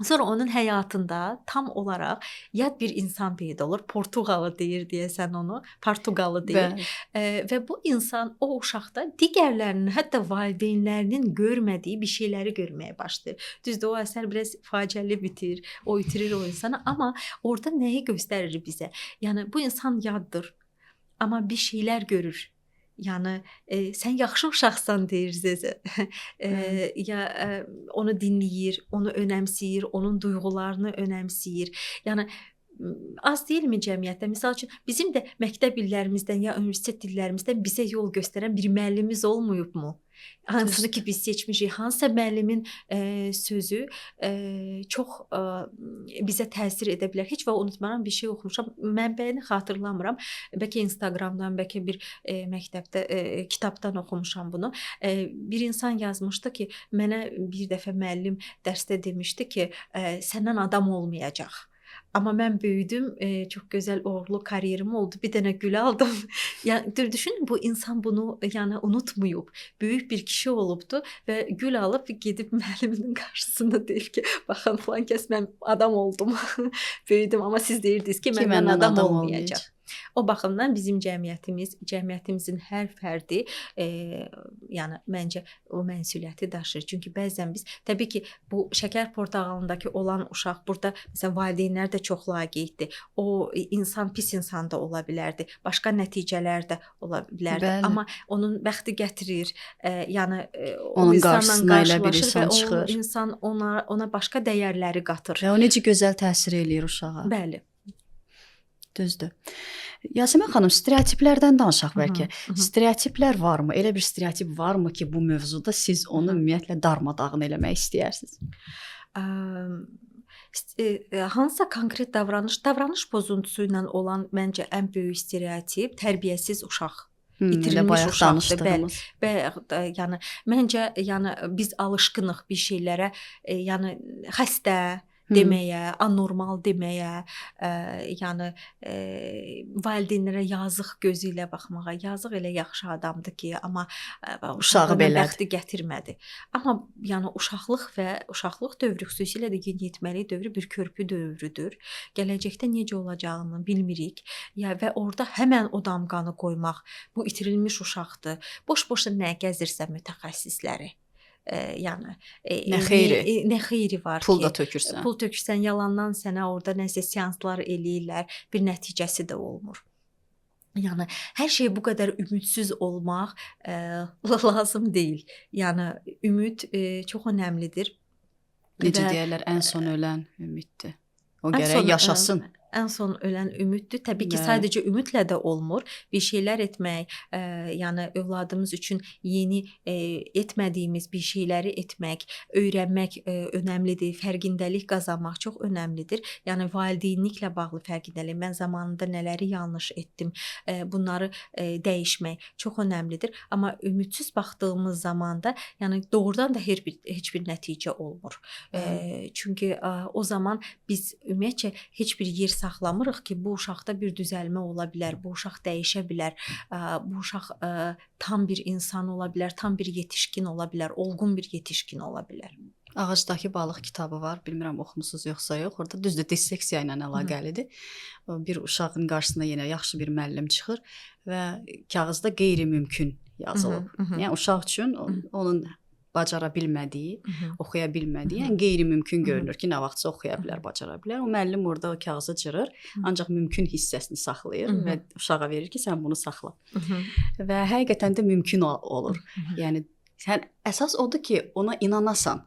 Sonra onun həyatında tam olaraq yad bir insan peyda olur. Portuqalı deyir deyəsən onu. Portuqalı deyir. Və bu insan o uşaqda digərlərinin, hətta valideynlərinin görmədiyi bir şeyləri görməyə başlayır. Düzdür, o əsər biraz faciəli bitir. O itirir o insanı. Amma orada nəyi göstərir bizə? Yəni bu insan yaddır, amma bir şeylər görür. Yəni sən yaxşı uşaqsan deyir Zeze. Ya onu dinləyir, onu önəmsəyir, onun duyğularını önəmsəyir. Yəni az deyilmi cəmiyyətdə? Misal üçün bizim də məktəb illərimizdən ya universitet illərimizdən bizə yol göstərən bir müəllimimiz olmayıbmı? Hansını ki biz seçmişik, hansısa müəllimin sözü çox bizə təsir edə bilər. Heç vaxt unutmaram, bir şey oxumuşam, mənbəyini xatırlamıram. Bəlkə Instagramdan, bəlkə bir məktəbdə, kitabdan oxumuşam bunu. Bir insan yazmışdı ki, mənə bir dəfə müəllim dərsdə demişdi ki, səndən adam olmayacaq. Amma mən böyüdüm, çox gözəl uğurlu karyerim oldu. Bir dənə gül aldım. Yəni düşünün, bu insan bunu yəni unutmayıb. Böyük bir kişi olubdu və gül alıb gedib müəlliminin qarşısında deyib ki, baxın filan kəs mən adam oldum. Böyüdüm, amma siz deyirdiniz ki, məndən adam olmayacaq. O baxımdan bizim cəmiyyətimiz, cəmiyyətimizin hər fərdi, yəni məncə o məsuliyyəti daşıyır. Çünki bəzən biz, təbii ki, bu Şəkər Portağalındakı olan uşaq burada məsələn valideynlər də çox laqeyddir. O insan pis insan da ola bilərdi, başqa nəticələr də ola bilərdi. Bəli. Amma onun bəxti gətirir, yəni onun o insanla qarşısına elə bir qarşılaşır insan və çıxır. O insan ona başqa dəyərləri qatır. Və o necə gözəl təsir eləyir uşağa. Bəli. Düzdür. Yasəmən xanım, stereotiplərdən danışaq bəlkə. Stereotiplər varmı? Elə bir stereotip varmı ki, bu mövzuda siz onu ümumiyyətlə darmadağın eləmək istəyərsiniz? Hansısa konkret davranış pozuntusu ilə olan məncə ən böyük stereotip tərbiyəsiz uşaq. İtirilmiş uşaqdır, bəli. Bəli, yəni məncə, yəni biz alışqınıq bir şeylərə, yəni xəstə deməyə, anormal deməyə, yəni valideynlərə yazıq gözü ilə baxmağa. Yazıq elə yaxşı adamdır ki, amma uşağı belə bəxti gətirmədi. Amma yəni uşaqlıq və uşaqlıq dövrü, xüsusilə də yeniyetməlik dövrü bir körpü dövrüdür. Gələcəkdə necə olacağını bilmirik. Ya və orada həmən o damğanı qoymaq, bu itirilmiş uşaqdır. Boş-boşuna nə gəzirsən mütəxəssisləri? Yəni nə xeyri, nə xeyri var pul ki, da tökürsən. Pul tökürsən, yalandan sənə orada nəsə seanslar eləyirlər, bir nəticəsi də olmur. Yəni hər şey bu qədər ümidsiz olmaq lazım deyil. Yəni ümid çox önəmlidir. Necə deyirlər, ən son ölən ümiddir. O gərək yaşasın. Ən son ölən ümiddir. Təbii ki, sadəcə ümidlə də olmur. Bir şeylər etmək, yəni övladımız üçün yeni etmədiyimiz bir şeyləri etmək, öyrənmək önəmlidir. Fərqindəlik qazanmaq çox önəmlidir. Yəni valideynliklə bağlı fərqindəlik. Mən zamanında nələri yanlış etdim, bunları dəyişmək çox önəmlidir. Amma ümidsiz baxdığımız zamanda, yəni doğrudan da heç bir nəticə olmur. Çünki o zaman biz ümumiyyətcə heç bir yer saxlamırıq ki, bu uşaqda bir düzəlmə ola bilər, bu uşaq dəyişə bilər, bu uşaq tam bir insan ola bilər, tam bir yetişkin ola bilər, olğun bir yetişkin ola bilər. Ağacdakı balıq kitabı var, bilmirəm oxumusuz yoxsa yox. Orada düzdür, disleksiya ilə əlaqəlidir. Bir uşağın qarşısına yenə yaxşı bir müəllim çıxır və kağızda qeyri-mümkün yazılıb. Yəni uşaq üçün onun bacara bilmədiyi, oxuya bilmədiyi, yəni qeyri-mümkün görünür ki, nə vaxtsa oxuya bilər, bacara bilər. O müəllim orada o kağızı cırır, ancaq mümkün hissəsini saxlayır və uşağa verir ki, sən bunu saxla. Və həqiqətən də mümkün olur. Yəni sən əsas odur ki, ona inanasan.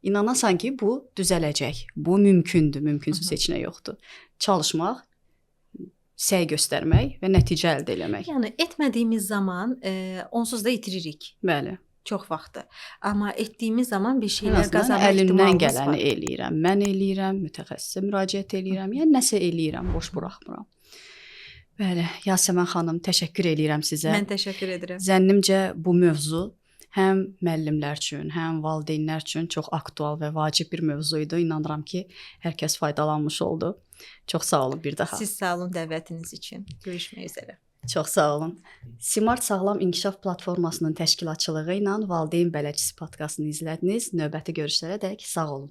İnanasan ki, bu düzələcək. Bu mümkündür, mümkünsüz heç nə yoxdur. Çalışmaq, səy göstərmək və nəticə əldə eləmək. Yəni etmədiyimiz zaman onsuz da itiririk. Bəli. Çox vaxtı. Amma etdiyimiz zaman bir şeylər qazanma ehtimalımız var. Əlimdən gələni eləyirəm. Mən eləyirəm, mütəxəssisə müraciət eləyirəm. Yəni nəsə eləyirəm, boş buraxmıram. Bəli, Yasəmən xanım, təşəkkür eləyirəm sizə. Mən təşəkkür edirəm. Zənnimcə bu mövzu həm müəllimlər üçün, həm valideynlər üçün çox aktual və vacib bir mövzu idi. İnanıram ki, hər kəs faydalanmış oldu. Çox sağ olun bir daha. Siz sağ olun dəvətiniz üçün. Görüşmək üzrə. Çox sağ olun. Simart Sağlam İnkişaf Platformasının təşkilatçılığı ilə Valideyn Bələdçisi podkastını izlədiniz. Növbəti görüşlərədək sağ olun.